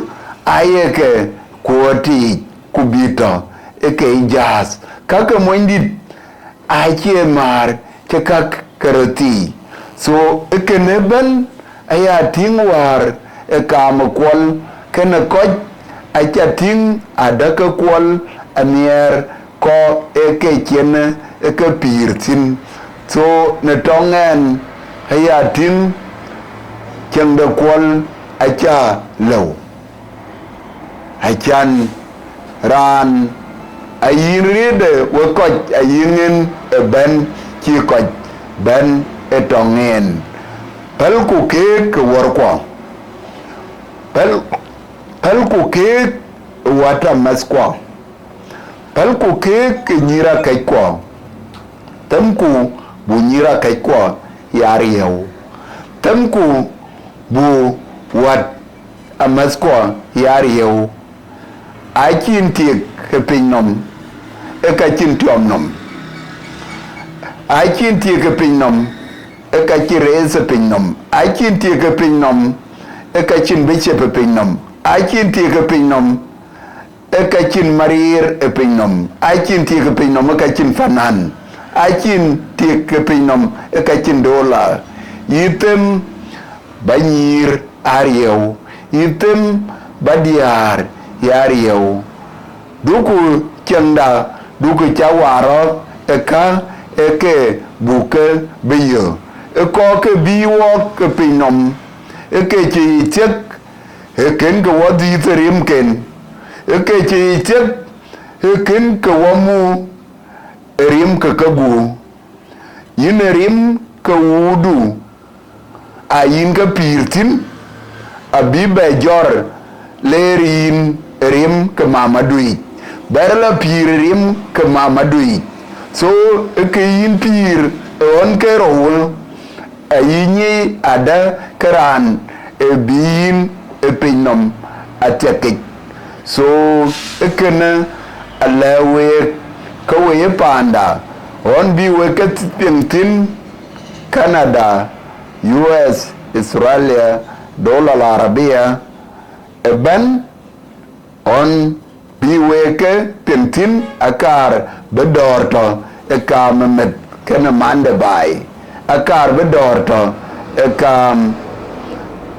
aye ke kuɔɔt tiic, ku bï tɔ̈ ë ke jääth. Ka ke monydït acie määr cï ka ke röt thii. So, ë kënë ëbɛ̈n aya tïŋ wäär ë kaam ë Kuɔl kenë kɔc, aca tïŋ adäk ke Kuɔl anhiɛɛr kɔ̈k ë ke cïn ë ke pïïr thïn. So, në tɔŋ ɛn aya tïŋ cieŋ de Kuɔl aca lëu. Acän raan ayïn riëëtde wek kɔc ayï ŋen ë bɛ̈n, cï kɔc bɛ̈n ë tɔŋ en. Pälku keek ke wuɔ̈rkuɔ, päl, pälku keek ë wätämäthkuɔ, pälku keek ke nyïïrakɛckuɔ. Themku bu nyïïrakɛckuɔ ya riëëu, themku bu wätämäthkuɔ ya riëëu. Acïn tiek ke piny nɔm, ë ka cïn tiɔm nɔm. Acïn tiek ke piny nɔm, ë ka cïn reeth ë piny nɔm. Acïn tiek ke piny nɔm, ë ka cïn bishop ë piny nɔm. Acïn tiek ke piny nɔm, ë ka cïn mariir ë piny nɔm. Acïn tiek ke piny nɔm, ë ka cïn fanan. Acïn tiek ke piny nɔm, ë ka cïn dola. Yï them ba nyïïr a riëëu, yï them ba diäär ya riëëu. Duku ciɛŋda, duku ca waar rɔ̈ɔ̈k, ë ka ë ke buk ke bï yök. Ë kɔ̈k ke bï wɔk ke piny nɔm, ë ke cï yic thiëk, ë kën ke wɔ dhiëth ë rimken, ë ke cï yic thiëk, ë kën ke wɔ mu ë rim ke keguur. Yïn ë rim ke wuurdu, a yïn ke pïïr thïn, abï bɛ jɔr leer yïn ë rim ke mamaduic, bɛ̈r la pïïr ë rim ke mamaduic. So, ë ke yïn pïïr ë ɣɔn ke rou, ayï nyic adë ke raan ë bï yïn ë piny nɔm athiɛkic. So, ë kënë alɛ̈k week ke we ye paanda, ɣɔn bï wek ke piŋ thïn Canada, U S, Australia, Dol al Arabia ëbɛ̈n, ɣɔn bï wek ke piŋ thïn, akaar bï dɔ̈ɔ̈r tɔ̈ ë kaam ë meth kenë mande baai, akaar bï dɔ̈ɔ̈r tɔ̈ ë kaam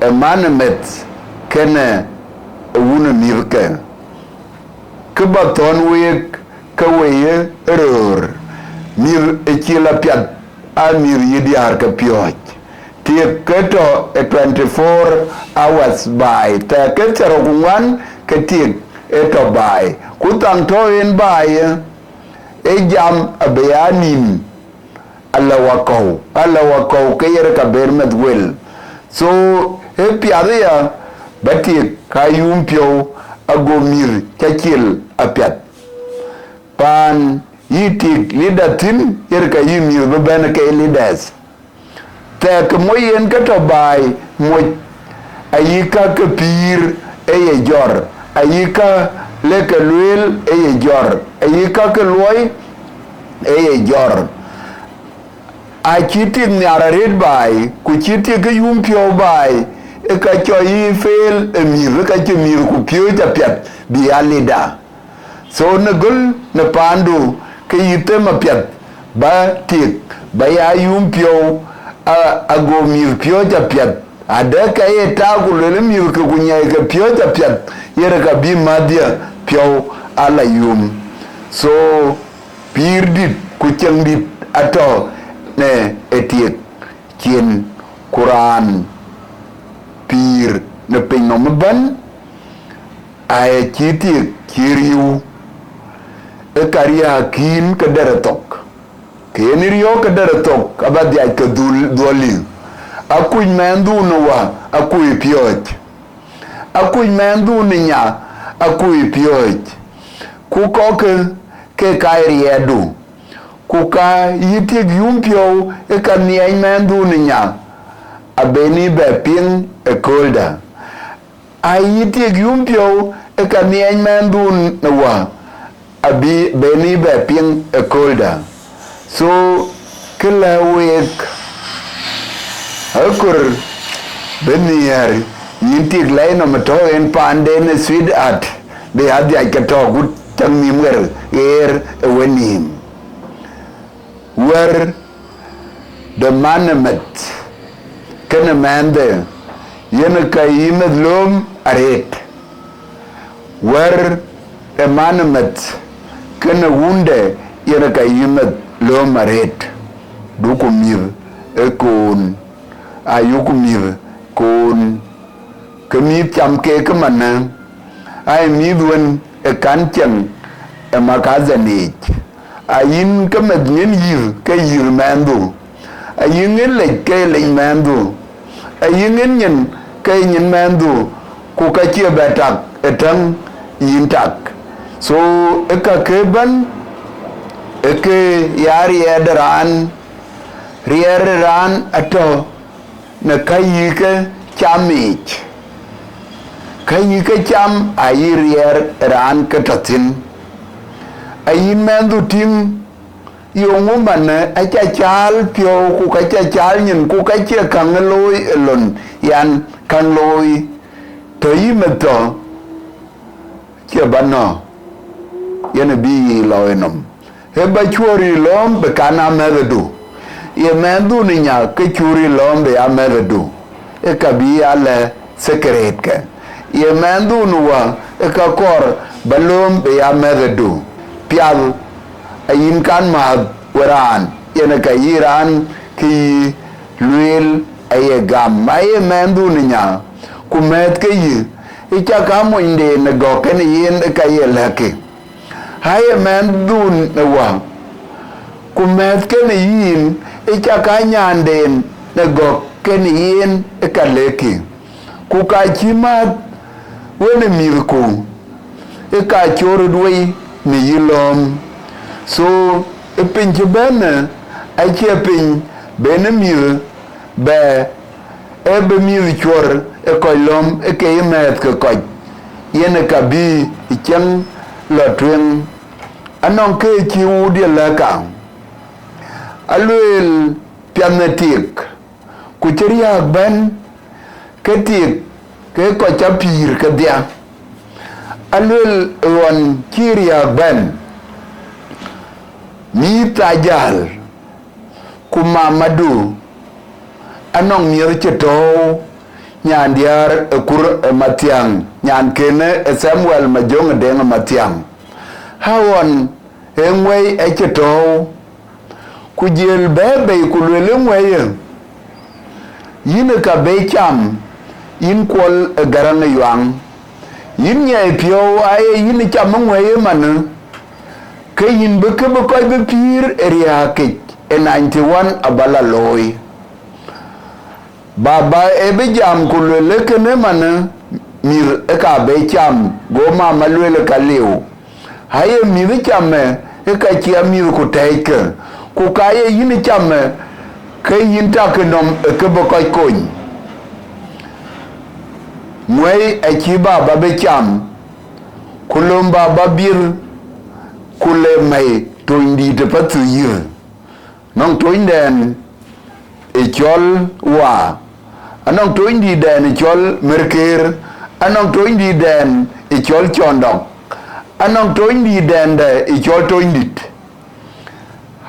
ë man ë meth kenë ë wun ë mïthke. Kë bä thɔ̈n week ke we ye röör, mïth ë cil apiath aa mïth yï diäär ke piɔ̈ɔ̈c. Tiek ke tɔ̈ ë twenty four hours baai, thɛɛk ke thiärrou ku ŋuan ke tiek ë tɔ̈ baai, ku thaŋ tɔ̈ en baai, ë jam abï aa nïn, ala wakɔ̈u, ala wakɔ̈u ke yen ka ber meth wel. So, ë piath aya, bä tiek ka yum piɔ̈u, ago mïth cä cil apiath. Paan yï tik leader thïn, yen ka yï mïth bï bɛ̈n ke leaders. Thɛɛk ke moc yen ke tɔ̈ baai moc, ayï ka ke pïïr ë ye jɔr, ayï ka lek ke lueel ë ye jɔr, ayï ka ke luɔi ë ye jɔr. Acï tik nhiaar arëët baai, ku cï tik ke yum piɔ̈u baai, ë ka cɔ yï fail ë mïth, ë ka cï mïth ku piööc apiath bï aa leader. So në göl në paandu, ke yï them apiath, bä tik, bä ya yum piɔ̈u, a, ago mïth piööc apiath. Adë ka ye tak ku luel mïth ke ku nyai ke piööc apiath, yen ka bï mäthdiɛ piɔ̈u ala yum. So, pïïr dït ku cieŋ dït atɔ̈ në ë tiek cin, ku raan pïïr në piny nɔm ëbɛ̈n, aa cï tik cï riëëu, ë ka riääk kïn ke dɛ̈t ëthok. Ke yen riɔ̈ɔ̈k ke dɛ̈t ëthok, aba dhiac ke dhul, dhuɔli. Akuc mɛnhdu në wä, akuc piööc. Akuc mɛnhdu në nya, akuc piööc. Ku kɔ̈kkë ke ka ye riɛɛtdu. Ku ka yï tik yum piɔ̈u, ë ka nhiɛɛc mɛnhdu në nya, abeni bɛ piŋ ë kööldä. Ayï tik yum piɔ̈u, ë ka nhiɛɛc mɛnhdu në wä, abï beni bɛ piŋ ë kööldä. So, kë lɛ̈k week, akör bï nhiɛɛr, yïn tik lɛc nɔm tɔ̈ en paanden ë sweetheart, bï adhiac ke tɔ̈ gut cäk nïïm ɣer ɣeer ë wenïïm. Wär de man ë meth kenë mɛnhde, yen ka yï meth lööm arëët. Wär ë man ë meth kenë wunde, yen ka yï meth lööm arëët. Duku mïth ë koon, ayuku mïth koon, ke mïth cam keek ëmanë, Ayï mïïth wën ë kan cieŋ ë makathanic, ayïn ke meth nyin yïth ke yïth mɛnhdu, ayï nyin lec ke lec mɛnhdu, ayï nyin nyin ke nyin mɛnhdu, ku ka cie bɛ tak ë täŋ yïn tak. So, ë ka ke bɛ̈n, ë ke ya riɛɛr de raan, riɛɛr de raan atɔ̈ në ka yï ke cam yiic. Ka yï ke cam ayï riɛɛr raan ke tɔ̈ thïn. Ayïn mɛnhdu tïŋ, yeŋö man aca caal piɔ̈u, ku ka ca caal nyin, ku ka cie käŋ looi ë lon, yan, käŋ looi tɔ̈ yï meth tɔ̈, cie bä nɔ̈, yen ë bï yï lɔ ë nɔm. Ë bä cuɔ̈ɔ̈r yï lɔ̈ɔ̈m bï kan aa mɛ̈thëdu, ye mɛnhdu në nya ke cuɔ̈ɔ̈r yï lɔ̈ɔ̈m bï aa mɛ̈thëdu, ë ka bï aa lɛ secret ke. Ye mɛnhdu në wä, ë ka kɔɔr bä lööm bï aa mɛ̈thëdu. Piath, ayïn kan määth we raan, yen ë ka yï raan ke yï lueel aye gam, aye mɛnhdu në nya, ku mɛ̈th ke yï, ë ca ka monyden ë gɔ̈k kenë yen ë ka ye lɛ̈kkï. Aye mɛnhdu në wä, ku mɛ̈th kenë yïn, ë ca ka nyanden në gɔ̈k kenë yen ë ka lɛ̈kkï. Ku ka cï määth wën ë mïthku, ë ka cöör röt wei në yï lɔ̈ɔ̈m. So, ë piny cï bɛ̈n, acie piny ben ë mïth bɛ, ë bï mïth cuɔ̈r ë kɔc lɔ̈ɔ̈m ë ke yï mɛ̈ɛ̈th ke kɔc, yen ë ka bï cieŋ lɔ tueŋ. Anɔŋ ke cï wudiɛ̈ lɛ̈k ka, alueel piath në tik, ku cï riääk bɛ̈n, ke tik ke kɔc ca pïïr kedhia. Alueel ɣɔn cï riääk bɛ̈n, mïïth aa jäl, ku mamadu anɔŋ miëth cï tɔ̈ɔ̈u, nyan diäär ë kur ë Mathiaŋ, nyan kënë ë Thamuel Majöŋ ë Deŋ ë Mathiaŋ. Aɣɔn ë ŋuɛ̈i acï tɔ̈ɔ̈u, ku jiël bɛ̈ɛ̈i bei ku lueel ë ŋuɛ̈i ë, yïn ë ka be cam, yïn Kuɔl ë Gäräŋ ë Yuaŋ, yïn nyiɛɛi piɔ̈u aye yïn ë cam ë ŋuɛ̈i ëmanë, ke yïn bï kë bï kɔc bï pïïr ë riääkic ë ninety one abä la looi. Baba ë bï jam ku lueel ë kënë manë, mïth ë ka be cam, go mama lueel ë ka liu. Aye mïth cam ë, ë ka cia mïth ku tɛ̈ɛ̈ckë, ku ka ye yïn cam ë, ke yïn tak ë nɔm ë kë bï kɔc kony. Ŋuɛ̈i acï baba bï cam, ku löm baba biël, ku le mɛ̈i tony dïït ë pathï yïth. Nɔŋ tonydɛn ë cɔl Waa, anɔŋ tonydïtdɛn ë cɔl Merkeer, anɔŋ tonydïtdɛn ë cɔl Cɔndɔk, anɔŋ tonydïtdɛn dɛ ë cɔl Tonydït.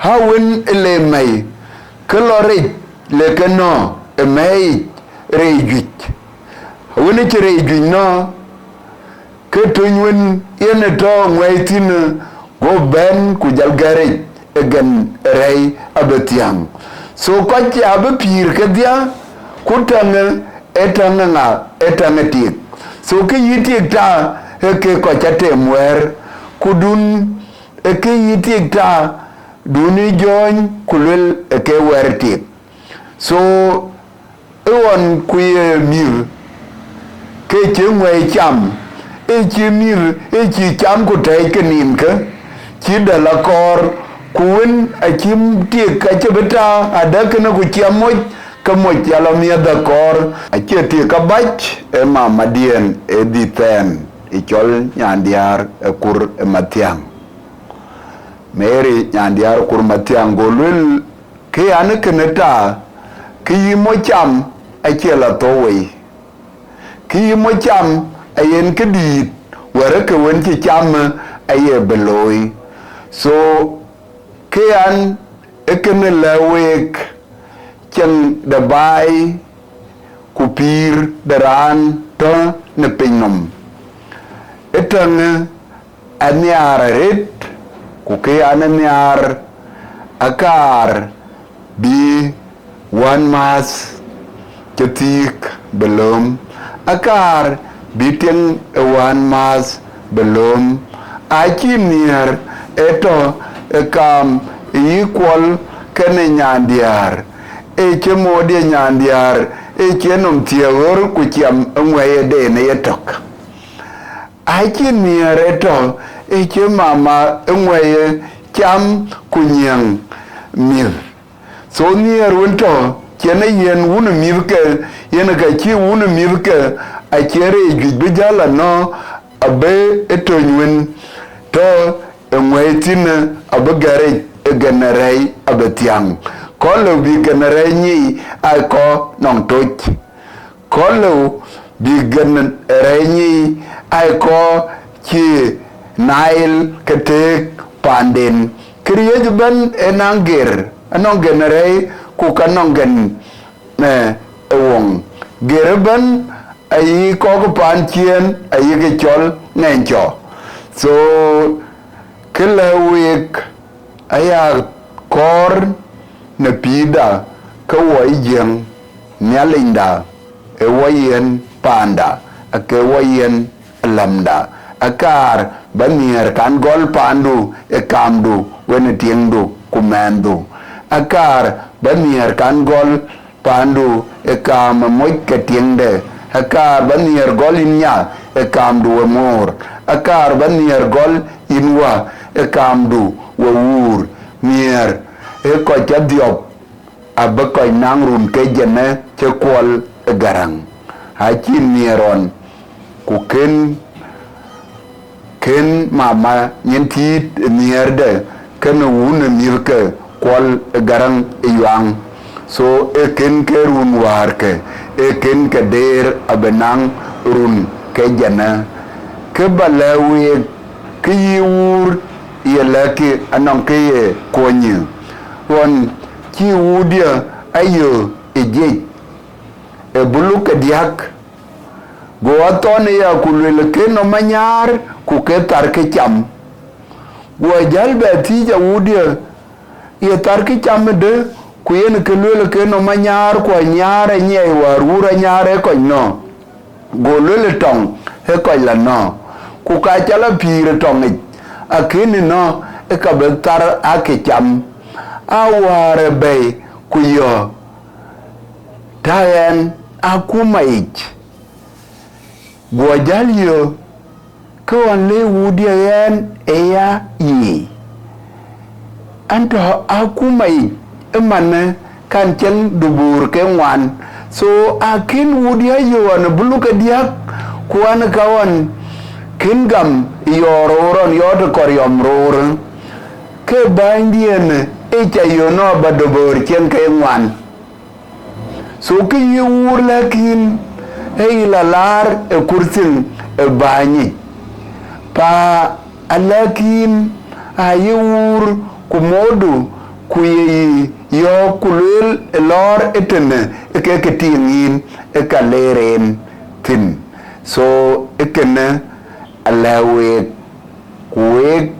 Awën ë le mɛ̈i, ke lɔ rec le ke nɔ̈ ë mɛ̈iyic rɛɛc juëc. Awën ë cï rɛɛc juëc nɔ̈, ke tony wën yen ë tɔ̈ ŋuɛ̈i thïn, go bɛ̈n ku jɔl gɛ̈ric ë gen ë rɛ̈i abï thiäŋ. So kɔc abï pïïr kedhia, ku täŋë ë täŋ ë ŋa, ë täŋ ë tik. So kë yï tik ta, ë ke kɔc atem wɛ̈ɛ̈r, ku dun ë kë yï tik ta, dun ë jɔ̈ɔ̈ny ku luel ë ke wɛ̈ɛ̈r tik. So, ë ɣɔn ku ye mïth, ke cï ŋuɛ̈i cam, ë cï mïth, ë cï cam ku tɛ̈ɛ̈c ke nin kë, cï däl akɔɔr, ku wën acï tik acï bï ta adäk kënë ku cï amoc, ke moc ya lɔ miɛth akɔɔr. Acie tik abac ë mamadiɛ̈n ë dhïth thɛɛn ë cɔl Nyandiäär ë kur ë Mathiäŋ. Mary Nyandiäär kur Mathiäŋ go lueel, kë an kënë ta, kë yï moc cam acie lɔ thou wei. Kë yï moc cam ayen këdïït, wɛ̈r ke wën cï cam aye bï looi. So, kë an ë kënë lɛ̈k week, cieŋ de baai ku pïïr de raan tɔ̈ në piny nɔm. Ë täŋë anhiaar arëët, ku kë an anhiaar akaar bï wänmääth cï thiëëk bï lööm, akaar bï tiŋ ë wään määth bï lööm. Acï nhiëër ë tɔ̈ ë kaam ë yï Kuɔl kenë nyandiäär, ë cï moodiɛ̈ nyandiäär ë cï nɔm thiëëk ɣör ku ciɛm ë ŋuɛ̈i ëden ë yetök. Acï nhiëër ë tɔ̈ ë cï mama ë ŋuɛ̈i ë cam ku nyiëëŋ mïth. So nhiëër wën tɔ̈ cïn ë yen wun ë mïthke, yen ka cï wun ë mïthke acïn rɛɛc juëc bï jäl anɔ̈, abï ë töny wën tɔ̈ ë ŋuɛ̈i thïn abï gɛ̈ric ë gɛn ë rɛ̈i abï thiäŋ. Kɔn lëu bï gɛn ë rɛ̈i nyic aa kɔc nɔŋ toc. Kɔn lëu bï gɛn ë rɛ̈i nyic aa kɔc cï Nile ke teek paanden. Këriëëc ëbɛ̈n ë naŋ ger, anɔŋ gɛn ë rɛ̈i ku ka nɔŋ gɛn ë woŋ. Ger ëbɛ̈n ayï kɔ̈k paan ciëën ayï ke cɔl ŋɛny cɔ. So kë lɛ̈k week aya kɔɔr në pïïrda, ke wɔ ë Jiëŋ, Nhialicda ë wɔ yen paanda, ake wɔ yen alämda. Akaar ba nhiëër kan gɔl paandu ë kaamdu wenë tiëŋdu ku mɛnhdu. Akaar ba nhiëër kan gɔl paandu ë kaam ë moc ke tiëŋde. Akaar ba nhiëër gɔl yïn nya ë kaamdu we moor. Akaar ba nhiëër gɔl yïn wä ë kaamdu we wuur. Nhiëër ë kɔc adhiɔp abï kɔc naŋ run ke jënë cï Kuɔl ë Gäräŋ. Acï nhiëër ɣɔn, ku kën kën mama nyin tiit ë nhiëërde kenë wun ë mïthke Kuɔl ë Gäräŋ ë Yuaŋ. So ee kën ke run wäärke, ee kën ke deer abï naŋ run ke jënë. Kë ba lɛ̈k week, kë yï wuur ye lɛ̈kkï anɔŋ kë ye kuɔnyë. Ɣɔn cï wuurdiɛ̈ ayö ë jiëc ë buluk ke diäk, go athɔn ë ya ku luel ke nɔm anyaar ku ke thar ke cam. Guɔ jäl bɛ thiëc awuurdiɛ̈, ye thar ke cam ëdë? Ku yen ke luel ke nɔm anyaar ku anyaar anyiɛɛi wäär wuur anyaar ë kɔc nɔ̈k. Go luel ë tɔŋ ë kɔc la nɔ̈k, ku ka ca la pïïr ë tɔŋic, akënë nɔ̈k ë ka bï thar ake cam. Awäär ë bɛ̈i ku yɔ̈ɔ̈k, ta ɣɛn akuma yic. Guɔ jäl yöök, ke ɣɔn le wuurdiɛ̈ ɣɛn ë ya yiic. An tɔ̈ akuma yic ëmanë kan cieŋ dubuur ke ŋuan. So akën wuurdiɛ̈ yöök ɣɔn ë buluk ke diäk, ku an ka ɣɔn kën gam yɔɔr roor ɣɔn yɔɔt ë kɔriɔm roor, ke bänydiɛ̈n ë ca yöök nɔ̈k ba dubuur cieŋ ke ŋuan. So kë yï wuur lɛ̈k yïn, ee yï la laar ë kurthin ë bäny yic. Pa alɛ̈k yïn, ayï wuur ku moordu, ku ye yï yɔ̈ɔ̈k ku lueel ë lɔɔr ëtënë ë ke ke tiiŋ yïn ë ka leer en thïn. So ë kënë alɛ̈k week. Ku week,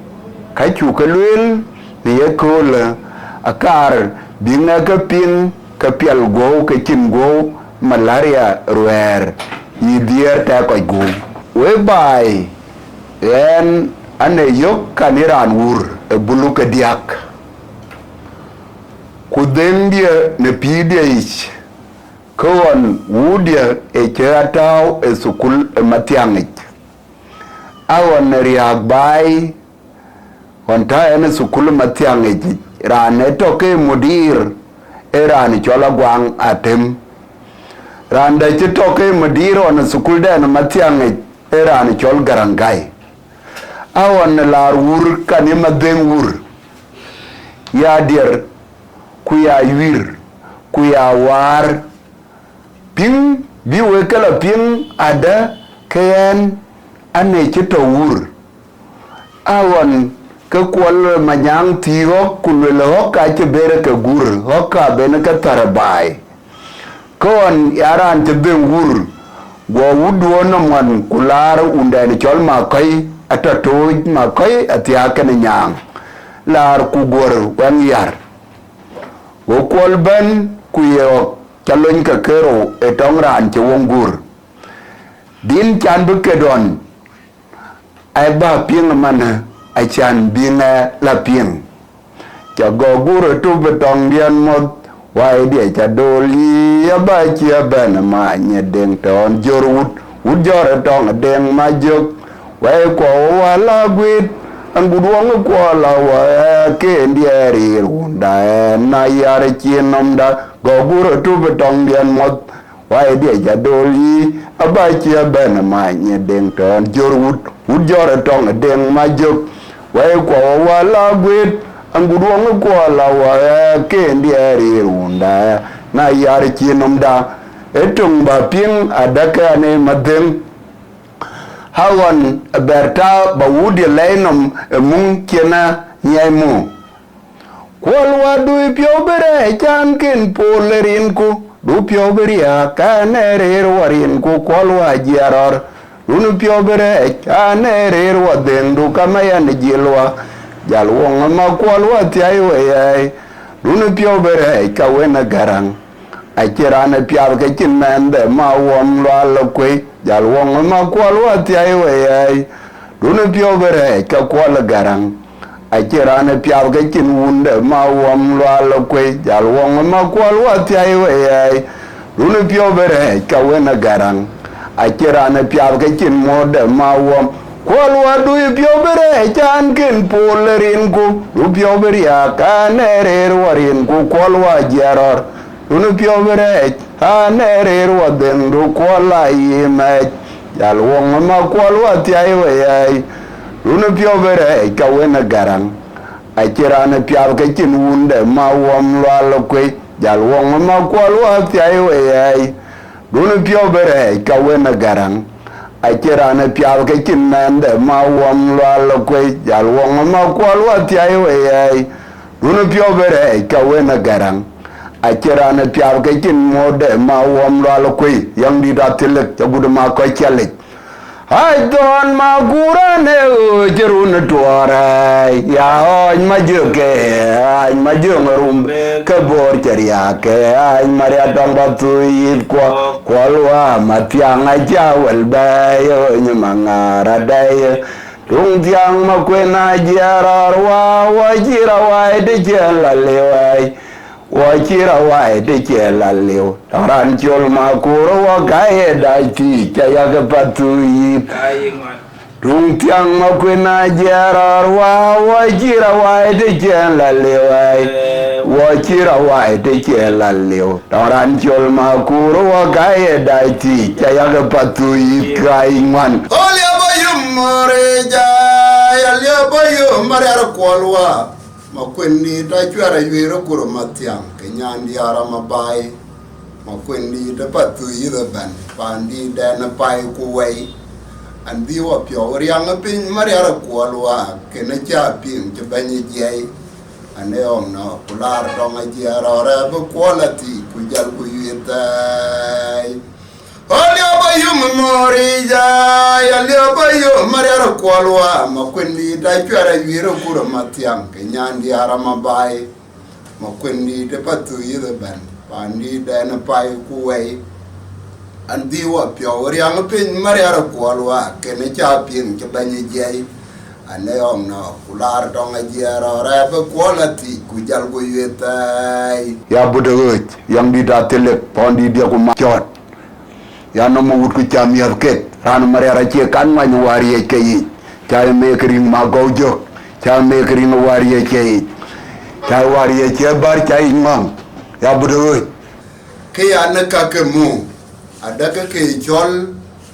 ka cuk ke lueel në ye köölë, akaar bï ŋɛk ke piŋ ke piɛl guɔ̈u ke cïn guɔ̈u, malaria ruɛɛr, yï dhiëër tɛ̈ kɔc guöu. Wek baai, ɣɛn anë yök kan ë raan wur ë buluk ke diäk, ku dhëŋdiɛ̈ në pïïrdiɛ̈ yic, ke ɣɔn wuurdiɛ̈ ë cï ɣa tääu ë thukul ë Mathiaŋic. Aɣɔn ë riääk baai, ɣɔn tääu ɣɛn ë thukul ë Mathiaŋic, raan ë tɔ̈ ke mudir, ee raan cɔl Aguaŋ Atem. Raan dɛ̈ cï tɔ̈ ke mudir ɣɔn ë thukuldɛn ë Mathiaŋic, ee raan cɔl Garaŋ Gai. Aɣɔn ë laar wur kan ë madhëŋ wur, ya diɛr, ku ya yuir, ku ya waar, piŋ bï wek ke la piŋ adë ke ɣɛn anë cï tɔ̈ wur. Aɣɔn ke Kuɔl Manyaŋ thiëëk ɣɔ̈k ku luel ɣɔ̈k ka cï ber ke gur, ɣɔ̈k ka ben ke thär ë baai. Ke ɣɔn ya raan cï dhëŋ wur, guɔ wutduön nɔm ɣɔn ku laar wundɛn cɔl Makɔ̈i, atɔ̈ tooc Makɔ̈i athiääk kenë nyaaŋ, laar ku guɔ̈r wɛŋ yär. Go Kuɔl bɛ̈n ku ye ɣɔ̈k ca lony ke kerou ë tɔŋ raan cï woŋ gur. Din can bï ke dɔn, ai bä piŋ ëmën, acan bï ŋɛ la piŋ. Ca gɔk gur ë tup ë tɔŋdiɛn muɔth, wai diɛ ca dol yï, abä cie bɛ̈n ë many ë deŋ tɔn jör wut, wut jɔr ë tɔŋ ë deŋ ma jök. Wai kuɔ wä la guit, an gut wɔŋ kuɔ la wä, ken diɛ rir wunda, na yar cin nɔmda, gɔk gur ë tup ë tɔŋdiɛn muɔth. Wai diɛ ca dol yï, abä cie bɛ̈n ë many ë deŋ tɔn jör wut, wut jɔr ë tɔŋ ë deŋ ma jök. Wai kuɔ wä la guit, an gut wɔŋ kuɔ la wä, ken diɛ rir wunda, na yar cin nɔmda. Ë töŋ bä piŋ adäkë anë madheŋ. Hawan ë bɛ̈r ta bä wut diɛ lɛi nɔm ë muŋ cienë nyiɛi mu. Kuɔl wa dui piɔ̈u bï rɛɛc an kin pol ë rinku, du piɔ̈u bï riääk ɛn ë rëër wa rinku, kuɔl wa jiɛɛr rɔr. Dun piɔ̈u bï rɛɛc an ë rëër wa dhëŋdu ka ma yɛn jil wa. Jal woŋ ë ma kuɔl wa thiai we yɛɛi. Dun piɔ̈u bï rɛɛc ka wen ë gäräŋ. Acïn raan ë piath ke cïn mɛnhde ma wɔm lual ë kuei, jal woŋ ë ma kuɔl wa thiai we yɛɛi. Dun piɔ̈u bï rɛɛc ka kuɔl ë gäräŋ. Acïn raan ë piath ke cïn wunde ma wɔm lual ë kuei, jal woŋ ë ma kuɔl wa thiai we yɛɛi. Dun piɔ̈u bï rɛɛc ka wen ë gäräŋ. Acïn raan ë piath ke cïn muɔ̈tde ma wɔm. Kuɔl wa dui piɔ̈u bï rɛɛc an kin pol ë rinku, du piɔ̈u bï riääk an ë rëër wa rinku, kuɔl wa jiɛɛr rɔr. Dun piɔ̈u bï rɛɛc an ë rëër wa dhëŋdu, kuɔl la yï mɛɛc. Jal woŋ ë ma kuɔl wa thiai we yɛɛi. Dun piɔ̈u bï rɛɛc ka wen ë gäräŋ. Acïn raan ë piath ke cïn wunde ma wɔm lual ë kuei, jal woŋ ë ma kuɔl wa thiai we yɛɛi. Dun piɔ̈u bï rɛɛc ka wen ë gäräŋ. Acïn raan ë piath ke cïn mɛnhde ma wɔm lual ë kuei, jal woŋ ë ma kuɔl wa thiai we yɛɛi. Dun piɔ̈u bï rɛɛc ka wen ë gäräŋ. Acïn raan ë piath ke cïn muɔ̈tde ma wɔm lual ë kuei, yɔŋ dït athilëk ca gut ma kɔc ciɛlic. Ai thɔn ma kuran ë ɣöö cï run ë tuɔɔr ai, ya ɣɔɔc ma jök ke, ai ma jöŋ rum ke bor cï riääk ke, ai ma riat tɔŋ bä thuui yith kuɔ, kuɔl wa ma thiaŋ aca wël bɛ̈ɛ̈i ɣööny ma ŋaar adɛ̈i. Tuŋ thiaŋ ma kuen ajiɛɛr rɔɔr wa, wa cï ra wai të ciɛn la liu ai. Wɔ cï ra wai të ciɛ la liu, tɔŋ raan col ma kuur wɔ ka ye dac thiic, ca yak path thu yith. Tuŋ thiaŋ ma kuen ajiɛɛr rɔɔr wa, wɔ cï ra wai të ciɛ la liu ai. Wɔ cï ra wai të ciɛ la liu, tɔŋ raan col ma kuur wɔ ka ye dac thiic, ca yak path thu yith ka yic ŋuan. Ɣɔn liɛp ayum mɔ̈r ë jai, aliɛp ayum mariar kuɔl wa. Ma kuendït acuɛr ayuëër akur ma thiaŋ, ke nyan diäär ama baai. Ma kuendït ë path thu yith ëbɛ̈n, paandït dɛn ë pai ku wɛi. An dhï wɔ piɔ̈u riaŋ ë piny ma riar ë kuɔl waak, kën ë cä piŋ cï bɛ̈ny ë jiɛi. An ë ɣɔŋ nɔɔk, ku laar tɔŋ ajiɛɛr rɔɔr ë bï kuɔl athii, ku jäl ku yuëth thɛɛi. Ɣɔn liɔp ayum mɔ̈ɔ̈ric, ya liɔp ayum mariar kuɔl wa, ma kuendït acuɛr ayuëër akur ma thiaŋ, ke nyan diäär ama baai. Ma kuendït ë path thu yith ëbɛ̈n, paandït dɛn ë pai ku wɛi. An dhï wɔ piɔ̈u riaŋ piny mariar kuɔl wa, kën ë cä piŋ cï bɛ̈ny ë jiɛi. An ë ɣɔŋ nɔɔk, ku laar tɔŋ ajiɛɛr rɔɔr ë bï kuɔl athii, ku jäl ku yuëth thɛɛi. Ya but ë ɣööc, yɔŋ dït athilëk, pɔ̈ndït diɛk ku ma cɔɔt. Ya nɔm ë wut ku ca miɛ̈th ket, raan ë mariar acie kan ŋuany ë wäär yiëc ke yic, ca ye meek riŋ ma gɔu jök, ca ye meek riŋ ë wäär yiëc ke yic, ca ye wäär yiëc cie bär ca yic ŋɔ̈ŋ, ya but ë ɣööc. Ke ya në ka ke mu, adäkë ke cɔl,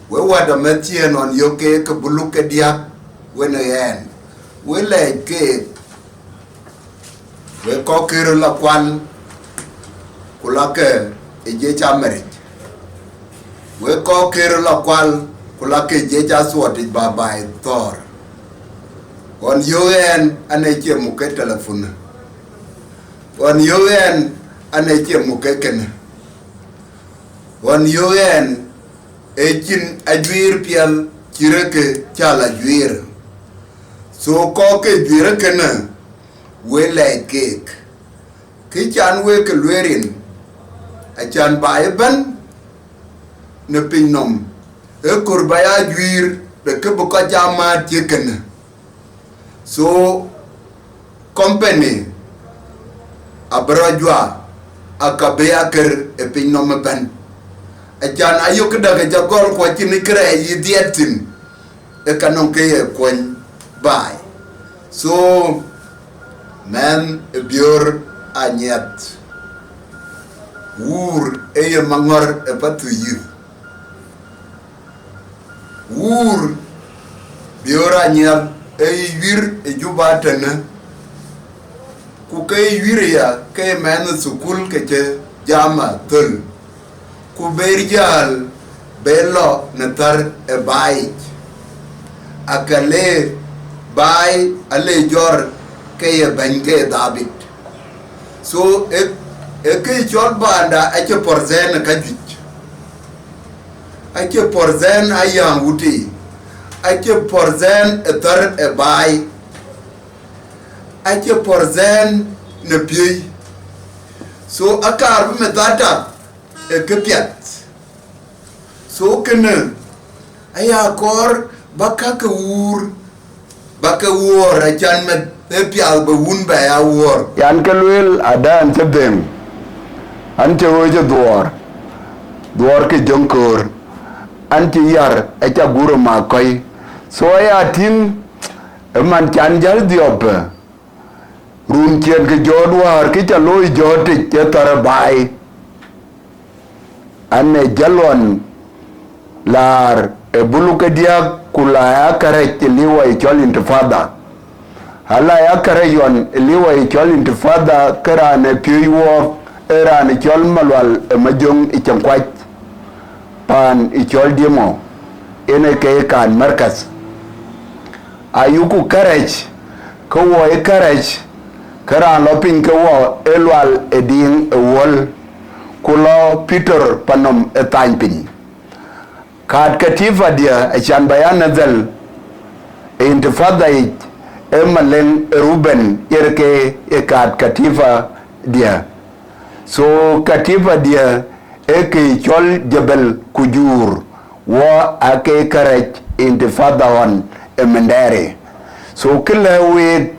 we wät amɛ̈thiëën ɣɔn yök keek ke buluk ke diäk, wenë ɣɛn, we lɛɛc keek. Wek kɔc kër la kual, ku la ke ë jiëc Americ. Wek kɔc kër la kual, ku la ke jiëc athuɔɔtic babai thɔ̈ɔ̈r. Ɣɔn yöök ɛn, an ë cie muk ke telefon. Ɣɔn yöök ɛn, an ë cie muk ke kënë. Ɣɔn yöök ɛn, ë cïn ajuiir piɛth cï rek ke cä la juiir. Thou kɔ̈k ke juiir kënë, we lɛɛc keek. Kë can wek ke lueel rin, acan baai ëbɛ̈n në piny nɔm, Ë kɔɔr ba ya juiir de kë bï kɔc aa määt cï kënë. So, company abï rɔt juak, aka bï ya kër ë piny nɔm ëbɛ̈n. Acan ayök këdäk ë ca gɔl ku acïn kërɛɛc yï dhiɛɛt thïn, ë ka nɔŋ ke ye kuɔny baai. So, mɛnh ë Biöör Anyiɛth, wuur ë ye maŋɔ̈r ë Pathuyith. Wuur Biöör Anyiɛth ë yï wiir ë Juba tënë, ku ke yï wiir aya ke mɛnh ë thukul ke cï jama thöl, ku ber jäl be lɔ në thär ë baai yic. Aka le baai ale jɔr ke ye bɛ̈ny ke dhabit. So, ë, ë kë cɔl baanda acï pɔ̈r thɛɛn ë ka juëc. Acï pɔ̈r thɛɛn ayäŋ wutic, acï pɔ̈r thɛɛn ë thär ë baai, acï pɔ̈r thɛɛn në piëëi. So, akaar bï meth aa tak ë këpiɛth. So, kënë aya kɔɔr ba ka ke wuur, ba ke wuɔ̈ɔ̈r acan meth ë piath bï wun bɛ ya wuɔ̈ɔ̈r. Yan ke lueel, ada an cï dhëŋ, an cï ɣööc ë dhuɔɔr, dhuɔɔr ke jöŋköör, an cï yar aca gur ë mak kɔ̈i. So aya tïŋ ë man can jäl dhiɔpë, run ciɛɛn ke jɔt wäär ke ca looi jɔt tic ë thär ë baai. An, ë jäl ɣɔn laar ë buluk ke diäk, ku la ya kärɛc ë liwa ë cɔl intifada. Ala ya kärɛc ɣɔn ë liwa ë cɔl intifada, ke raan ë piööc wɔɔk ë raan ë cɔl Malual ë Majöŋ ë Cäŋkuac, paan ë cɔl Diemo, en ë ke kaan markath. Ayuku kärɛc, ke wɔ ë kärɛc, ke raan lɔ piny ke wɔ ë Lual ë Diŋ ë Wuɔl, ku lɔ Pitor Panom ë Thany piny. Kaat katifa dië acan ba ya nadhal ë intifada yic, ë Maleŋ ë Ruben yer ke ë kaat katifa dië. So katifa dië ë ke cɔl Jebel Kujur, wɔ ake kärɛc intifada ɣɔn ë Mindɛɛri. So kë lɛ̈k week,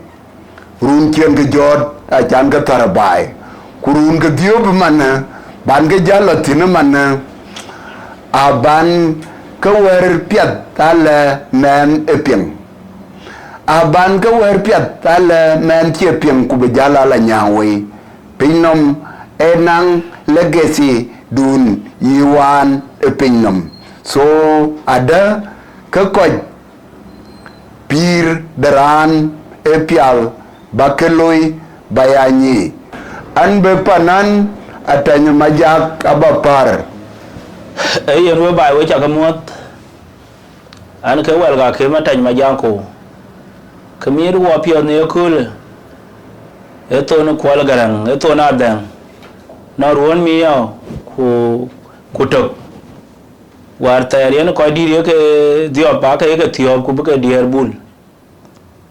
run ciɛɛn ke jɔt acan ke thär ë baai, ku run ke dhiöp ëmanë, ban ke jäl lɔ thïn ëmanë, aban ke wɛ̈ɛ̈r piɛth alɛ mɛnh ë piŋ. Aban ke wɛ̈ɛ̈r piɛth alɛ mɛnh cie piŋ ku bï jäl ala nyääŋ wei. Piny nɔm ë naŋ legacy dun yï waan ë piny nɔm. So adë ke kɔc pïïr de raan ë pial ba ke loi ba ya nyic. An, bï panan Atɛny Majak aba pär. Ee yen we baai we cak muɔ̈th, an, ke wɛl ka ke Matɛny Majak ku ke miɛt wɔ piɔ̈ɔ̈th në yeköölë, ee thon Kuɔl Gäräŋ, ee thon Adhɛŋ, nɔn ruɔ̈ɔ̈n miɔɔc ku, ku tök. Wäär thɛɛr yen kɔc dït ye ke dhiɔp, ake ye ke thiɔ̈ɔ̈p ku bï ke diɛɛr bul.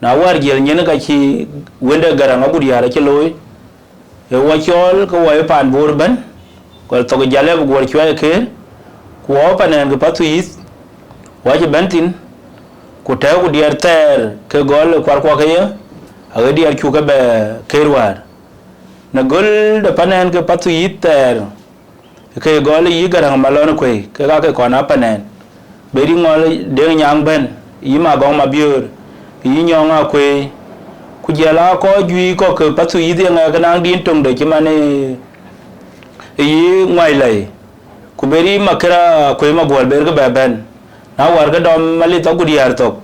Na wäär jiël nyin ka cï wënde Gäräŋ Agut Yäär acï looi, ë wɔ cɔɔl ke wɔ ë paan Bor ëbɛ̈n, gɔl thok ë Jalëp guɔ̈r cuai ë keer, ku wɔ panɛɛn ke Pathuyith, wɔ cï bɛ̈n thïn, ku tɛ̈ɛ̈uku diɛɛr thɛɛr ke gɔl ë kuarkuɔ ke ye, aɣet diɛɛr cuk ke bɛ keer wäär. Në göl de panɛɛn ke Pathuyith thɛɛr, ke gɔl yï Gäräŋ Malɔn Kuei, kek aake kɔn aa panɛɛn. Beri Ŋɔl Deŋ Nyaŋ bɛ̈n, yï Magɔŋ Mabiöör, yï Nyɔŋ Akuei, ku jiɛl aa kɔc juëc kɔ̈k ke Pathuyith ye ŋɛk naŋ din töŋde cï man ë, ë yï Ŋuac Lɛi, ku beri Makera Akuei Maguɔl ber ke bɛ bɛ̈n. Na wäär ke dɔm Malith Agut Yäär thok,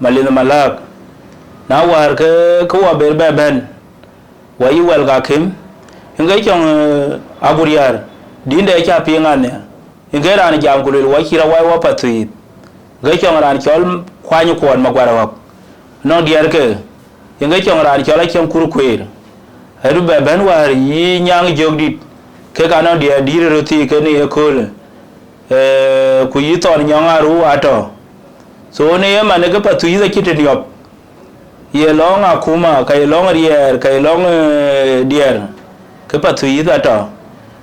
Malith Malääk. Na wäär ke, ke wɔ ber bɛ bɛ̈n, wɔ yï wɛl ka kem, yen ke cɔŋ, eh, Agut Yäär, dïnde acä piŋ anhiar, yen ke raan jam ku lueel wɔ cï rɔt wai wɔ Pathuyith, yen ke cɔŋ raan cɔl Kuany Kuɔɔt Maguar Ɣɔ̈k, nɔŋ diɛɛrke, yen ke cɔŋ raan cɔl Acieŋ Kur Kueer, adu bɛ bɛ̈n wäär yï Nyaŋ Jök Dït, kek anɔŋ diɛɛr dïït röt thii ke në yeköölë, eh, ku yï Thɔn Nyɔŋ Aru atɔ̈. So në ye man ke Pathuyith acï tëniɔp, ye lɔŋ akuma, ka ye lɔŋ riɛɛr, ka ye lɔŋ, eh, diɛɛr, ke Pathuyith atɔ̈.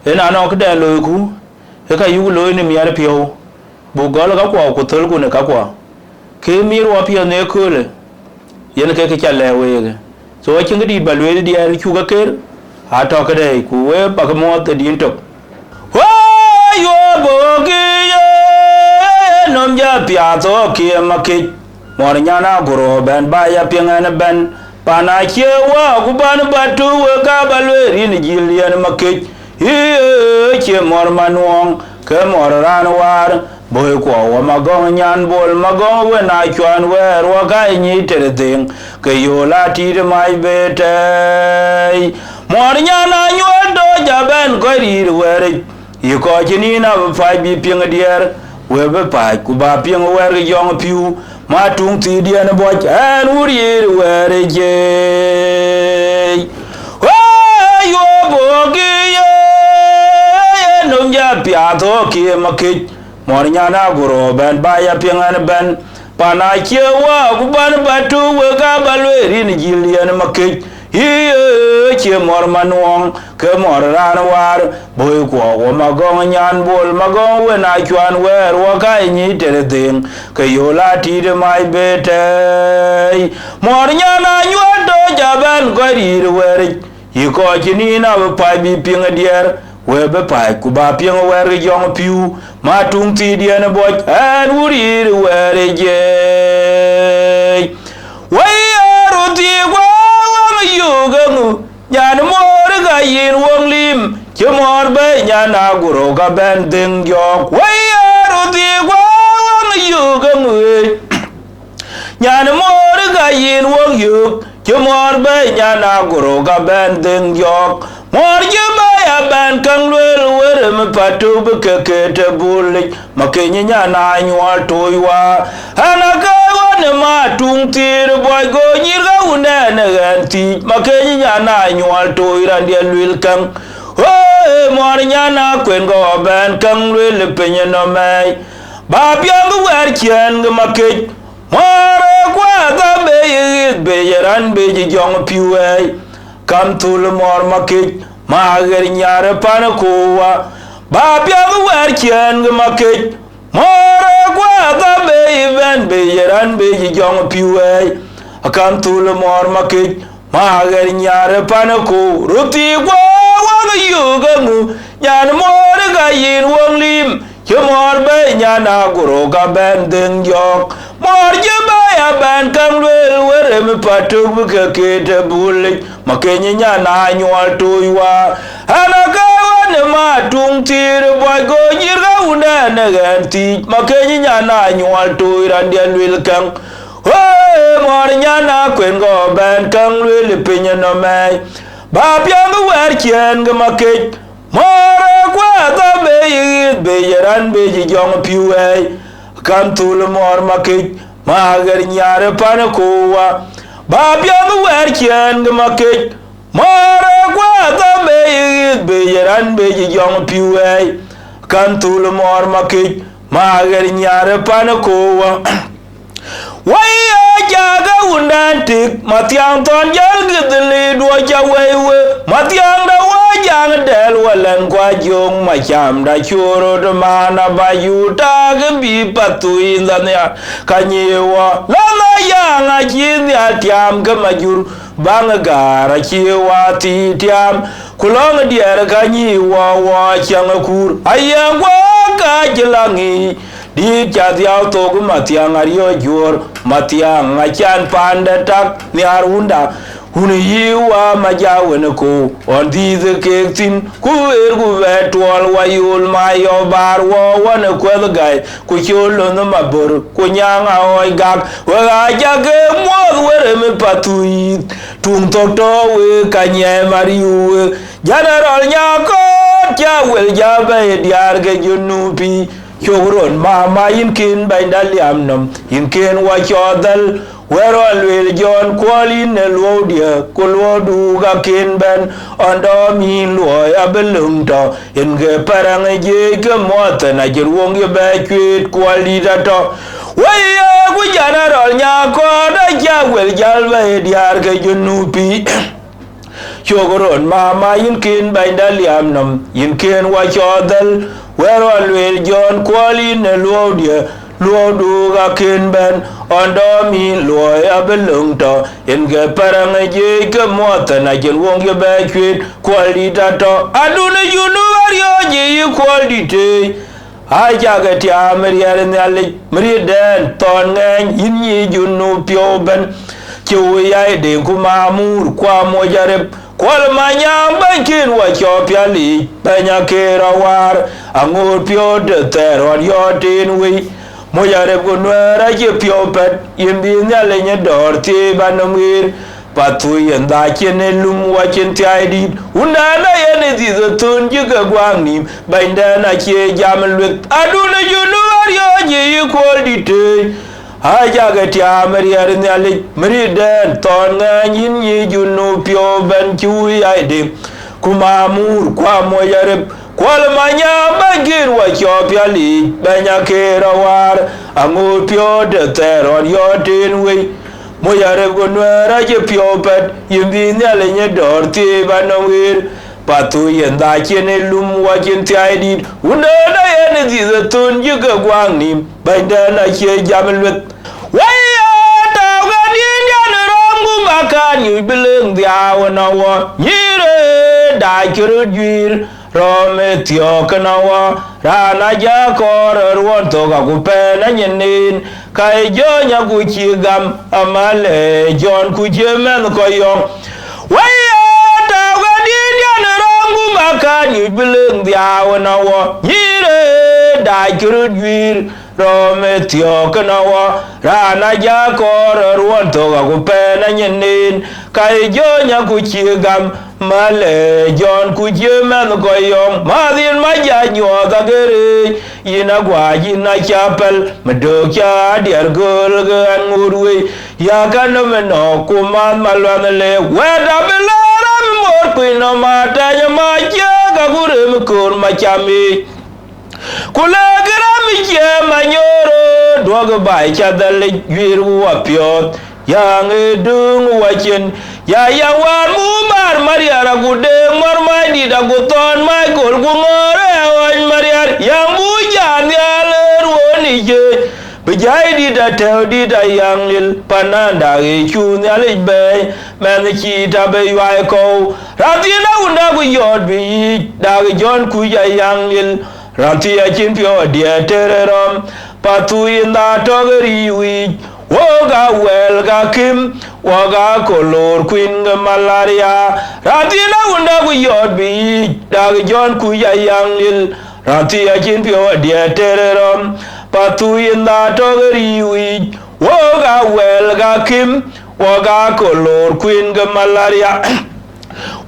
Yen anɔŋ këdɛn loiku, ë ka yuk looi në miɛt piɔ̈u, buk gɔl käkua ku thölku në käkua. Kë mïïr wapiɛth në ëköölë, yen ke kë ca lɛ̈k week. So, acïn këdït ba lueel, diɛɛr cuk aker, atɔ̈ këdɛ̈ɛ̈c, ku wek abäk muɔ̈ɔ̈th ë din tök. Wëi, yuɔ̈p ɣɔ̈k ye, nɔm ja piath ɣɔ̈k ye Makëc. Muɔɔr nyan Agurou bɛ̈n ba ya piŋ ɛn ëbɛ̈n. Pan acie wä ku pan ba tu, wek aa ba lueel yïn jil yen Makëc. Yï, cie muɔɔr manuɔɔŋ, ke muɔɔr raan waar. Bɔ̈i kuɔ wä Magɔ̈ŋ nyan Bol Magɔ̈ŋ, wën aa cuan wɛɛr wä ka nyic tëde dhëŋ, ke yöl aa tiit mac be tɛɛi. Muɔɔr nyan Anyuɔl Dooc abɛ̈n kɔc rïïr wɛ̈ɛ̈ric. Yï kɔc cï nïn abï pac bï piŋ diɛɛr, we bï pac ku ba piŋ wɛ̈ɛ̈r ke jɔŋ pïu, ma tuŋ thiidiɛn buɔc ɛn wur yïr wɛ̈ɛ̈ric. Wëi, yuɔ̈p ɣɔ̈k ye, nɔm ja piath ɣɔ̈k ye Makëc. Muɔɔr nyan Agurou bɛ̈n ba ya piŋ ɛn ëbɛ̈n. Pan acie wä ku pan ba tu, wek aa ba lueel yïn jil yen Makëc. Yï, cie muɔɔr manuɔɔŋ, ke muɔɔr raan waar. Bɔ̈i kuɔ wä Magɔ̈ŋ nyan Bol Magɔ̈ŋ, wën aa cuan wɛɛr wä ka nyic tëde dhëŋ, ke yöl aa tiit mac be tɛɛi. Muɔɔr nyan Anyuɔl Dooc abɛ̈n kɔc rïïr wɛ̈ɛ̈ric. Yï kɔc cï nïn abï pac bï piŋ diɛɛr, we bï pac ku ba piŋ wɛ̈ɛ̈r ke jɔŋ pïu, ma tuŋ thiidiɛn buɔc ɛn wur yïr wɛ̈ɛ̈ric. Wëi, ee röt thii guɔ waŋ yök eŋö, nyan muɔɔr ka yïn woŋ lim, cï muɔɔr bɛ̈i nyan Agurou ka bɛ̈n dhëŋ jɔɔk. Wëi, ee röt thii guɔ waŋ yök eŋö, ee. Nyan muɔɔr ka yïn wok yök, cï muɔɔr bɛ̈i nyan Agurou ka bɛ̈n dhëŋ jɔɔk. Muɔɔr cï bɛ̈i abɛ̈n käŋ lueel, wërëm ë Patuk bï ke ke të Bulic, Makëc nyan Anyuɔl Tooc wä. Ɛn ake ɣɔn ë ma tuŋ thiir buɔc, go nyïïr ke wundɛn ë ɣɛn thiic, Makëc nyan Anyuɔl Tooc raan diɛt luil käŋ. Wëi, muɔɔr nyan Akuën gɔɔ bɛ̈n käŋ lueel ë piny ënɔmɛɛi. Ba piɛŋ wɛ̈ɛ̈r ciëën ke Makëc. Muɔɔr ë kuath abëc ɣith, bëc raan bëc jɔŋ pïu ɣɛɛi. Kam thul muɔɔr Makëc, ma ɣer nyar ë pan ë kowa. Ba piɛŋ wɛ̈ɛ̈r ciëën ke Makëc. Muɔɔr ë kuath abëc bɛ̈n, bëc raan bëc jɔŋ pïu ɣɛɛi. Kam thul muɔɔr Makëc, ma ɣer nyar ë pan ë kow. Röt thii guɔ waŋ yök eŋö, nyan muɔɔr ka yïn woŋ lim, cï muɔɔr bɛ̈i nyan Agurou ka bɛ̈n dhëŋ jɔɔk. Muɔɔr cï bɛ̈i abɛ̈n käŋ lueel, wërëm ë Patuk bï ke ke të Bulic, Makëc nyan Anyuɔl Tooc wä. Ɛn ake ɣɔn ë ma tuŋ thiir buɔc, go nyïïr ke wundɛn ë ɣɛn thiic, Makëc nyan Anyuɔl Tooc raan diɛt luil käŋ. Wëi, muɔɔr nyan Akuën gɔɔ bɛ̈n käŋ lueel ë piny ënɔmɛɛi. Ba piɛŋ wɛ̈ɛ̈r ciëën ke Makëc. Muɔɔr ë kuath abëc ɣith, bëc raan bëc jɔŋ pïu ɣɛɛi. Kam thul muɔɔr Makëc, ma ɣer nyar ë pan ë kowa. Ba piɛŋ wɛ̈ɛ̈r ciëën ke Makëc. Muɔɔr ë kuath abëc ɣith, bëc raan bëc jɔŋ pïu ɣɛɛi. Kam thul muɔɔr Makëc, ma ɣer nyar ë pan ë kowa. Wëi, ee cak ke wundɛn tik, Mathiaŋ thɔn jäl gith lii duɔc ca wëi we. Mathiaŋ de wä jaŋ dɛl wä lɛn kua jöŋ, macam da cu rot man aba yu tak bï Pathuyith nhial ka nyi wä. Lɛn aya ŋa cï nhial tiam ke majur, baŋ ë gaar acï wä thii tiam, ku lɔ̈ŋ diɛɛr ka nyi wä wä cäŋ ë kuur. Aye guɔ ka cï la ŋic, dït ca dhiau thok Mathiaŋ ariɔ̈c juöör, Mathiaŋ acan paande tak nhiaar wunda. Wun yï wä ma ja wën ë kow, ɣɔn dhiith ë keek thïn, ku ɣeer ku bɛ tuɔɔl wä yol ma yɔ baar wɔ ɣɔn ë kuɛth gäi, ku col lönh ë mabör, ku nyaŋ aɣɔɔc gak. Wek aa ca ke muɔ̈ɔ̈th wërëm ë Pathuyith, tuŋ thok tɔ̈ wek ka nyiɛɛm ariu wek. General Nyakɔɔt ca wel ja bɛ̈i diaar ke Junupi. Cök röt mama yïn kën bɛ̈nyda liam nɔm, yïn kën wä cɔɔth dhäl. Wɛ̈t ɣɔn lueel Jɔn Kuɔl yïn ë luɔ̈udiɛ̈, ku luɔ̈udu ka kën bɛ̈n. Ɣɔn dɔm yïn luɔi abï löŋ tɔ̈, yen ke pɛ̈rɛ̈ŋ ë jiëëc ke muɔ̈th thën acï ruɔ̈ŋ yï bɛ cuëët Kuɔl dït atɔ̈. Wëi, ee ku General Nyakɔɔt aca wel jäl bɛ̈i diaar ke Junupi. Cök röt mama yïn kën bɛ̈nyda liam nɔm, yïn kën wä cɔɔth dhäl. Wɛ̈t ɣɔn lueel Jɔn Kuɔl yïn ë luɔ̈ɔ̈udiɛ̈, luɔ̈ɔ̈udu akën bɛ̈n, ɣɔn dɔm yïn luɔi abï löŋ tɔ̈, yen ke Paraŋ ë jiëëc ke muɔ̈th, na cïn woŋ cï bɛ cuet, Kuɔldït atɔ̈. Adun ë Junub ariɔ̈ɔ̈c ë yï Kuɔldït tëëc. Aca ke tiaam ë riɛl ë Nhialic, mïritdɛn thɔ̈n ŋɛɛny, yïn nyic Junub piɔ̈u ëbɛ̈n. Cï wïc Aydeŋ ku Mamuur, ku Amoc Arep, Kuɔl Manyaŋ, bɛ̈nykïn wɔ cɔl pial yiic, bɛ̈ny Akeer Awar, aŋoot piɔ̈u de thɛɛr ɣɔn yɔ̈ɔ̈t teen wei. Moc Arep ku Nuɛɛr acï piɔ̈u pɛ̈t, yïn bï Nhialic ë dɔ̈ɔ̈r thiëëc ba nɔm ɣeer. Pathuyith acïn ë lum, wɔ cïn thiaidït, wundɛn ayen ë dhiëth ë thön cï ke guaŋ nïïm, bɛ̈nydɛn acie jam lueth. Adun ë Junub ariɔ̈ɔ̈c ë yï Kuɔldït tëëc. Aca ke tiaam ë riɛl ë Nhialic, mïritdɛn thɔ̈n ŋɛɛny, yïn nyic Junub piɔ̈u ëbɛ̈n. Cï wïc Aydeŋ ku Mamuur, ku Amoc Arep, Kuɔl Manyaŋ, bɛ̈nykïn wɔ cɔl pial yiic, bɛ̈ny Akeer Awar, aŋoot piɔ̈u de thɛɛr ɣɔn yɔ̈ɔ̈t teen wei. Moc Arep ku Nuɛɛr acï piɔ̈u pɛ̈t, yïn bï Nhialic ë dɔ̈ɔ̈r thiëëc ba nɔm ɣeer. Pathuyith acïn ë lum, wɔ cïn thiaidït, wundɛn ayen ë dhiëth ë thön cï ke guaŋ nïïm, bɛ̈nydɛn acie jam lueth. Wëi ë tɔ̈u ke dïït diɛn ë rɔ̈m, ku bä kaat nyuc bï leŋ dhiau ënɔɔnë, nyïïr ë dac ke röt juiir, rɔ̈m ë thiɔ̈k ënɔɔnë, raan aja kɔɔr ë ruɔ̈n thok, aku pɛ̈n anyin nin, ka ë jɔ̈ɔ̈ny aku cï gam, amal ë Jɔn ku cï mɛnh kɔc yɔ̈ŋ. Wëi ë tɔ̈u ke dïït diɛn ë rɔ̈m, ku bä kaat nyuc bï leŋ dhiau ënɔɔnë, nyïïr ë dac ke röt juiir, rɔ̈m ë thiɔ̈k ënɔɔnë, raan aja kɔɔr ë ruɔ̈n thok, aku pɛ̈n anyin nin, ka ë jɔ̈ɔ̈ny aku cï gam, mal ë Jɔn ku cï mɛnh kɔc yɔ̈ŋ. Mäthïn mac ja nyuɔɔth agereec, yïn aguac yïn aca pɛ̈l, mëdöök ca diɛɛr gööl ke ɣɛn ŋoot wei, ya ka nɔm ënɔɔnë, ku mäth maluɛnh le wɛ̈t abï lɛɛr abï moor kuc nɔm atɛ̈ny ë mac ciëëk, aku rem ë köör macam yiic. Ku lëk ë ram ë ciëëm anyoor röt, duɔ̈k ë baai ca dhäl ë juiir ku wapiɔ̈ɔ̈th, yaŋ ë döŋ wacin, ya yaŋ wäär muk määr Mariar, aku Deŋ Mɔ̈r Macdït, aku Thɔn Michael, ku Ŋɔ̈ɔ̈r ë Ɣɔc Mariar, yaŋ buk jaan nhial ë ruöön ë ciëëc, bï jai dït atɛ̈u dït ayaŋ lil, pananda ë cu Nhialic bɛ̈ɛ̈i, mɛnh cï tap ë yuai kɔ̈u, raan thiin awunda ku yɔ̈ɔ̈t bï yiic, dak Jɔn kuc ayaŋ lil. Raan thii acïn piɔ̈u adiɛɛr tëër ë rɔ̈m, pathuyith atɔ̈ ke riiu yiic, wok aa wɛl ka kïm, wok aa koloor kuin ke malaria. Raan thiin awunda ku yɔ̈ɔ̈t bï yiic, dak Jɔn kuc ayaŋ lil. Raan thii acïn piɔ̈u adiɛɛr tëër ë rɔ̈m, pathuyith atɔ̈ ke riiu yiic, wok aa wɛl ka kïm, wok aa koloor kuin ke malaria.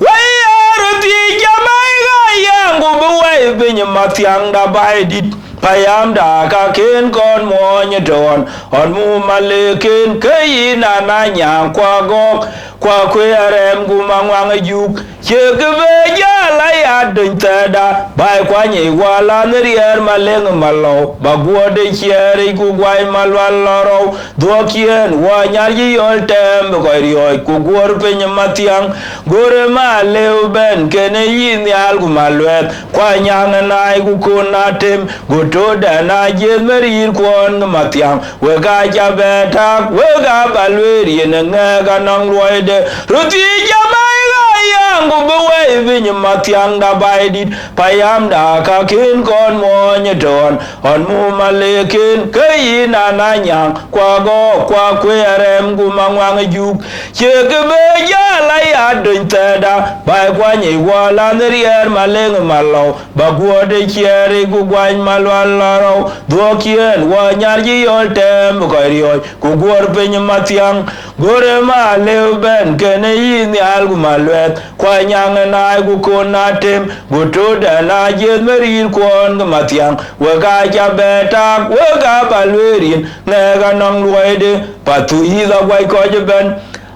Wëi ë röt thiëc jamaika yɛn, ku bï wɛi piny mathiaŋda Baidït, payamda ka kën kɔn muɔɔny ëtɔ̈ɔ̈n, ɣɔn muk malëkken ke yïn Ananyaŋ, ku Agɔ̈k, ku Akuëi Arɛm, ku Maŋuaŋ ë Juk, cie kë bë jäl aya döny thɛɛrda, bä kuany ë wäl an riɛɛr Maleŋ Malɔu, bä guɔ̈t ë ciɛɛric ku guac Malual lɔ rɔu. Dhuɔ̈k ciëën wɔ nyar cï yɔl tɛɛm bï kɔc riɔ̈ɔ̈c, ku guɔ̈r piny mathiaŋ, guɔ̈r ë malëu bɛ̈n kenë yï nhial ku maluɛth, ku anyaŋ ë naai ku kon atem, go todɛn ajiëth me rïïr kuɔn ke mathiaŋ, wek aa ca bɛ tak, wek aa bä lueel yen ë ŋɛk anɔŋ luɔide, röt thiëc jamaika yɛn, ku bï wɛi piny mathiaŋda Baidït, payamda ka kën kɔn muɔɔny ëtɔ̈ɔ̈n. Ɣɔn muk malëkken ke yïn Ananyaŋ, ku Agɔ̈k, ku Akuëi Arɛm, ku Maŋuaŋ ë Juk, cie kë bë jäl aya döny thɛɛrda, bä kuany ë wäl an riɛɛr Maleŋ Malɔu, bä guɔ̈t ë ciɛɛric ku guac Malual lɔ rɔu. Dhuɔ̈k ciëën wɔ nyar cï yɔl tɛɛm bï kɔc riɔ̈ɔ̈c, ku guɔ̈r piny mathiaŋ, guɔ̈r ë malëu bɛ̈n kenë yï nhial ku maluɛth, ku anyaŋ ë naai ku kon atem, go todɛn ajiëth me rïïr kuɔn ke mathiaŋ, wek aa ca bɛ tak, wek aa bä lueel yen ŋɛk anɔŋ luɔide, pathuyith aguac kɔc ëbɛ̈n.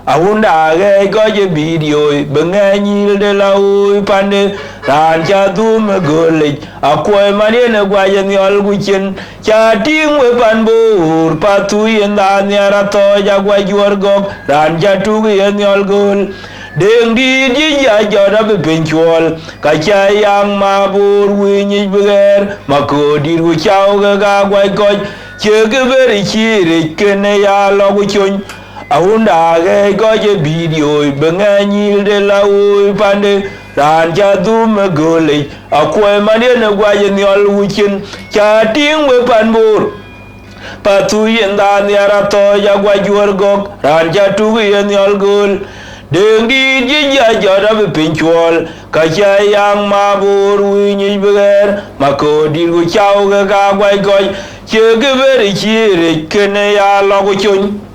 Awunda aɣɛɛc kɔc ë bidioi, bï ŋɛk nyïïrde la ɣööc pande, raan ca dhum ë göölic, akuɔi man yen ë guac ë nhiɔl ku cin, ca tïŋ we pan Boor, pathuyith nhiar athɔɔc aguac juɔ̈r gɔ̈k, raan ca tuk ë ye nhiɔl gööl. Deŋ dït yic ya jɔt abï piny cuɔl, ka ca yaŋ ma boor wïny yic bï ɣɛɛr, ma kööt dït ku cau ke ka guac kɔc, cie kë bër cï rec kënë ya lɔ ku cony. Awunda ɣɛɛc kɔc ë bidioi bï ŋɛɛny nyïl de la woi pande, raan ca dhum ë göölic, akuɔi man yen ë guac ë nhiɔl wucin, ca tïŋ we pan boor. Pathu yen dha nhiar athɔɔc aguac juɔ̈r gɔ̈k, raan ca tuk yen nhiɔl gööl. Deŋ dït yic ya jɔt abï piny cuɔl, ka ca yaŋ ma boor wïny yic bï ɣɛɛr, ma kööt dït ku cau ke ka guac kɔc, cie kë bër cï rec kënë ya lɔ ku cony.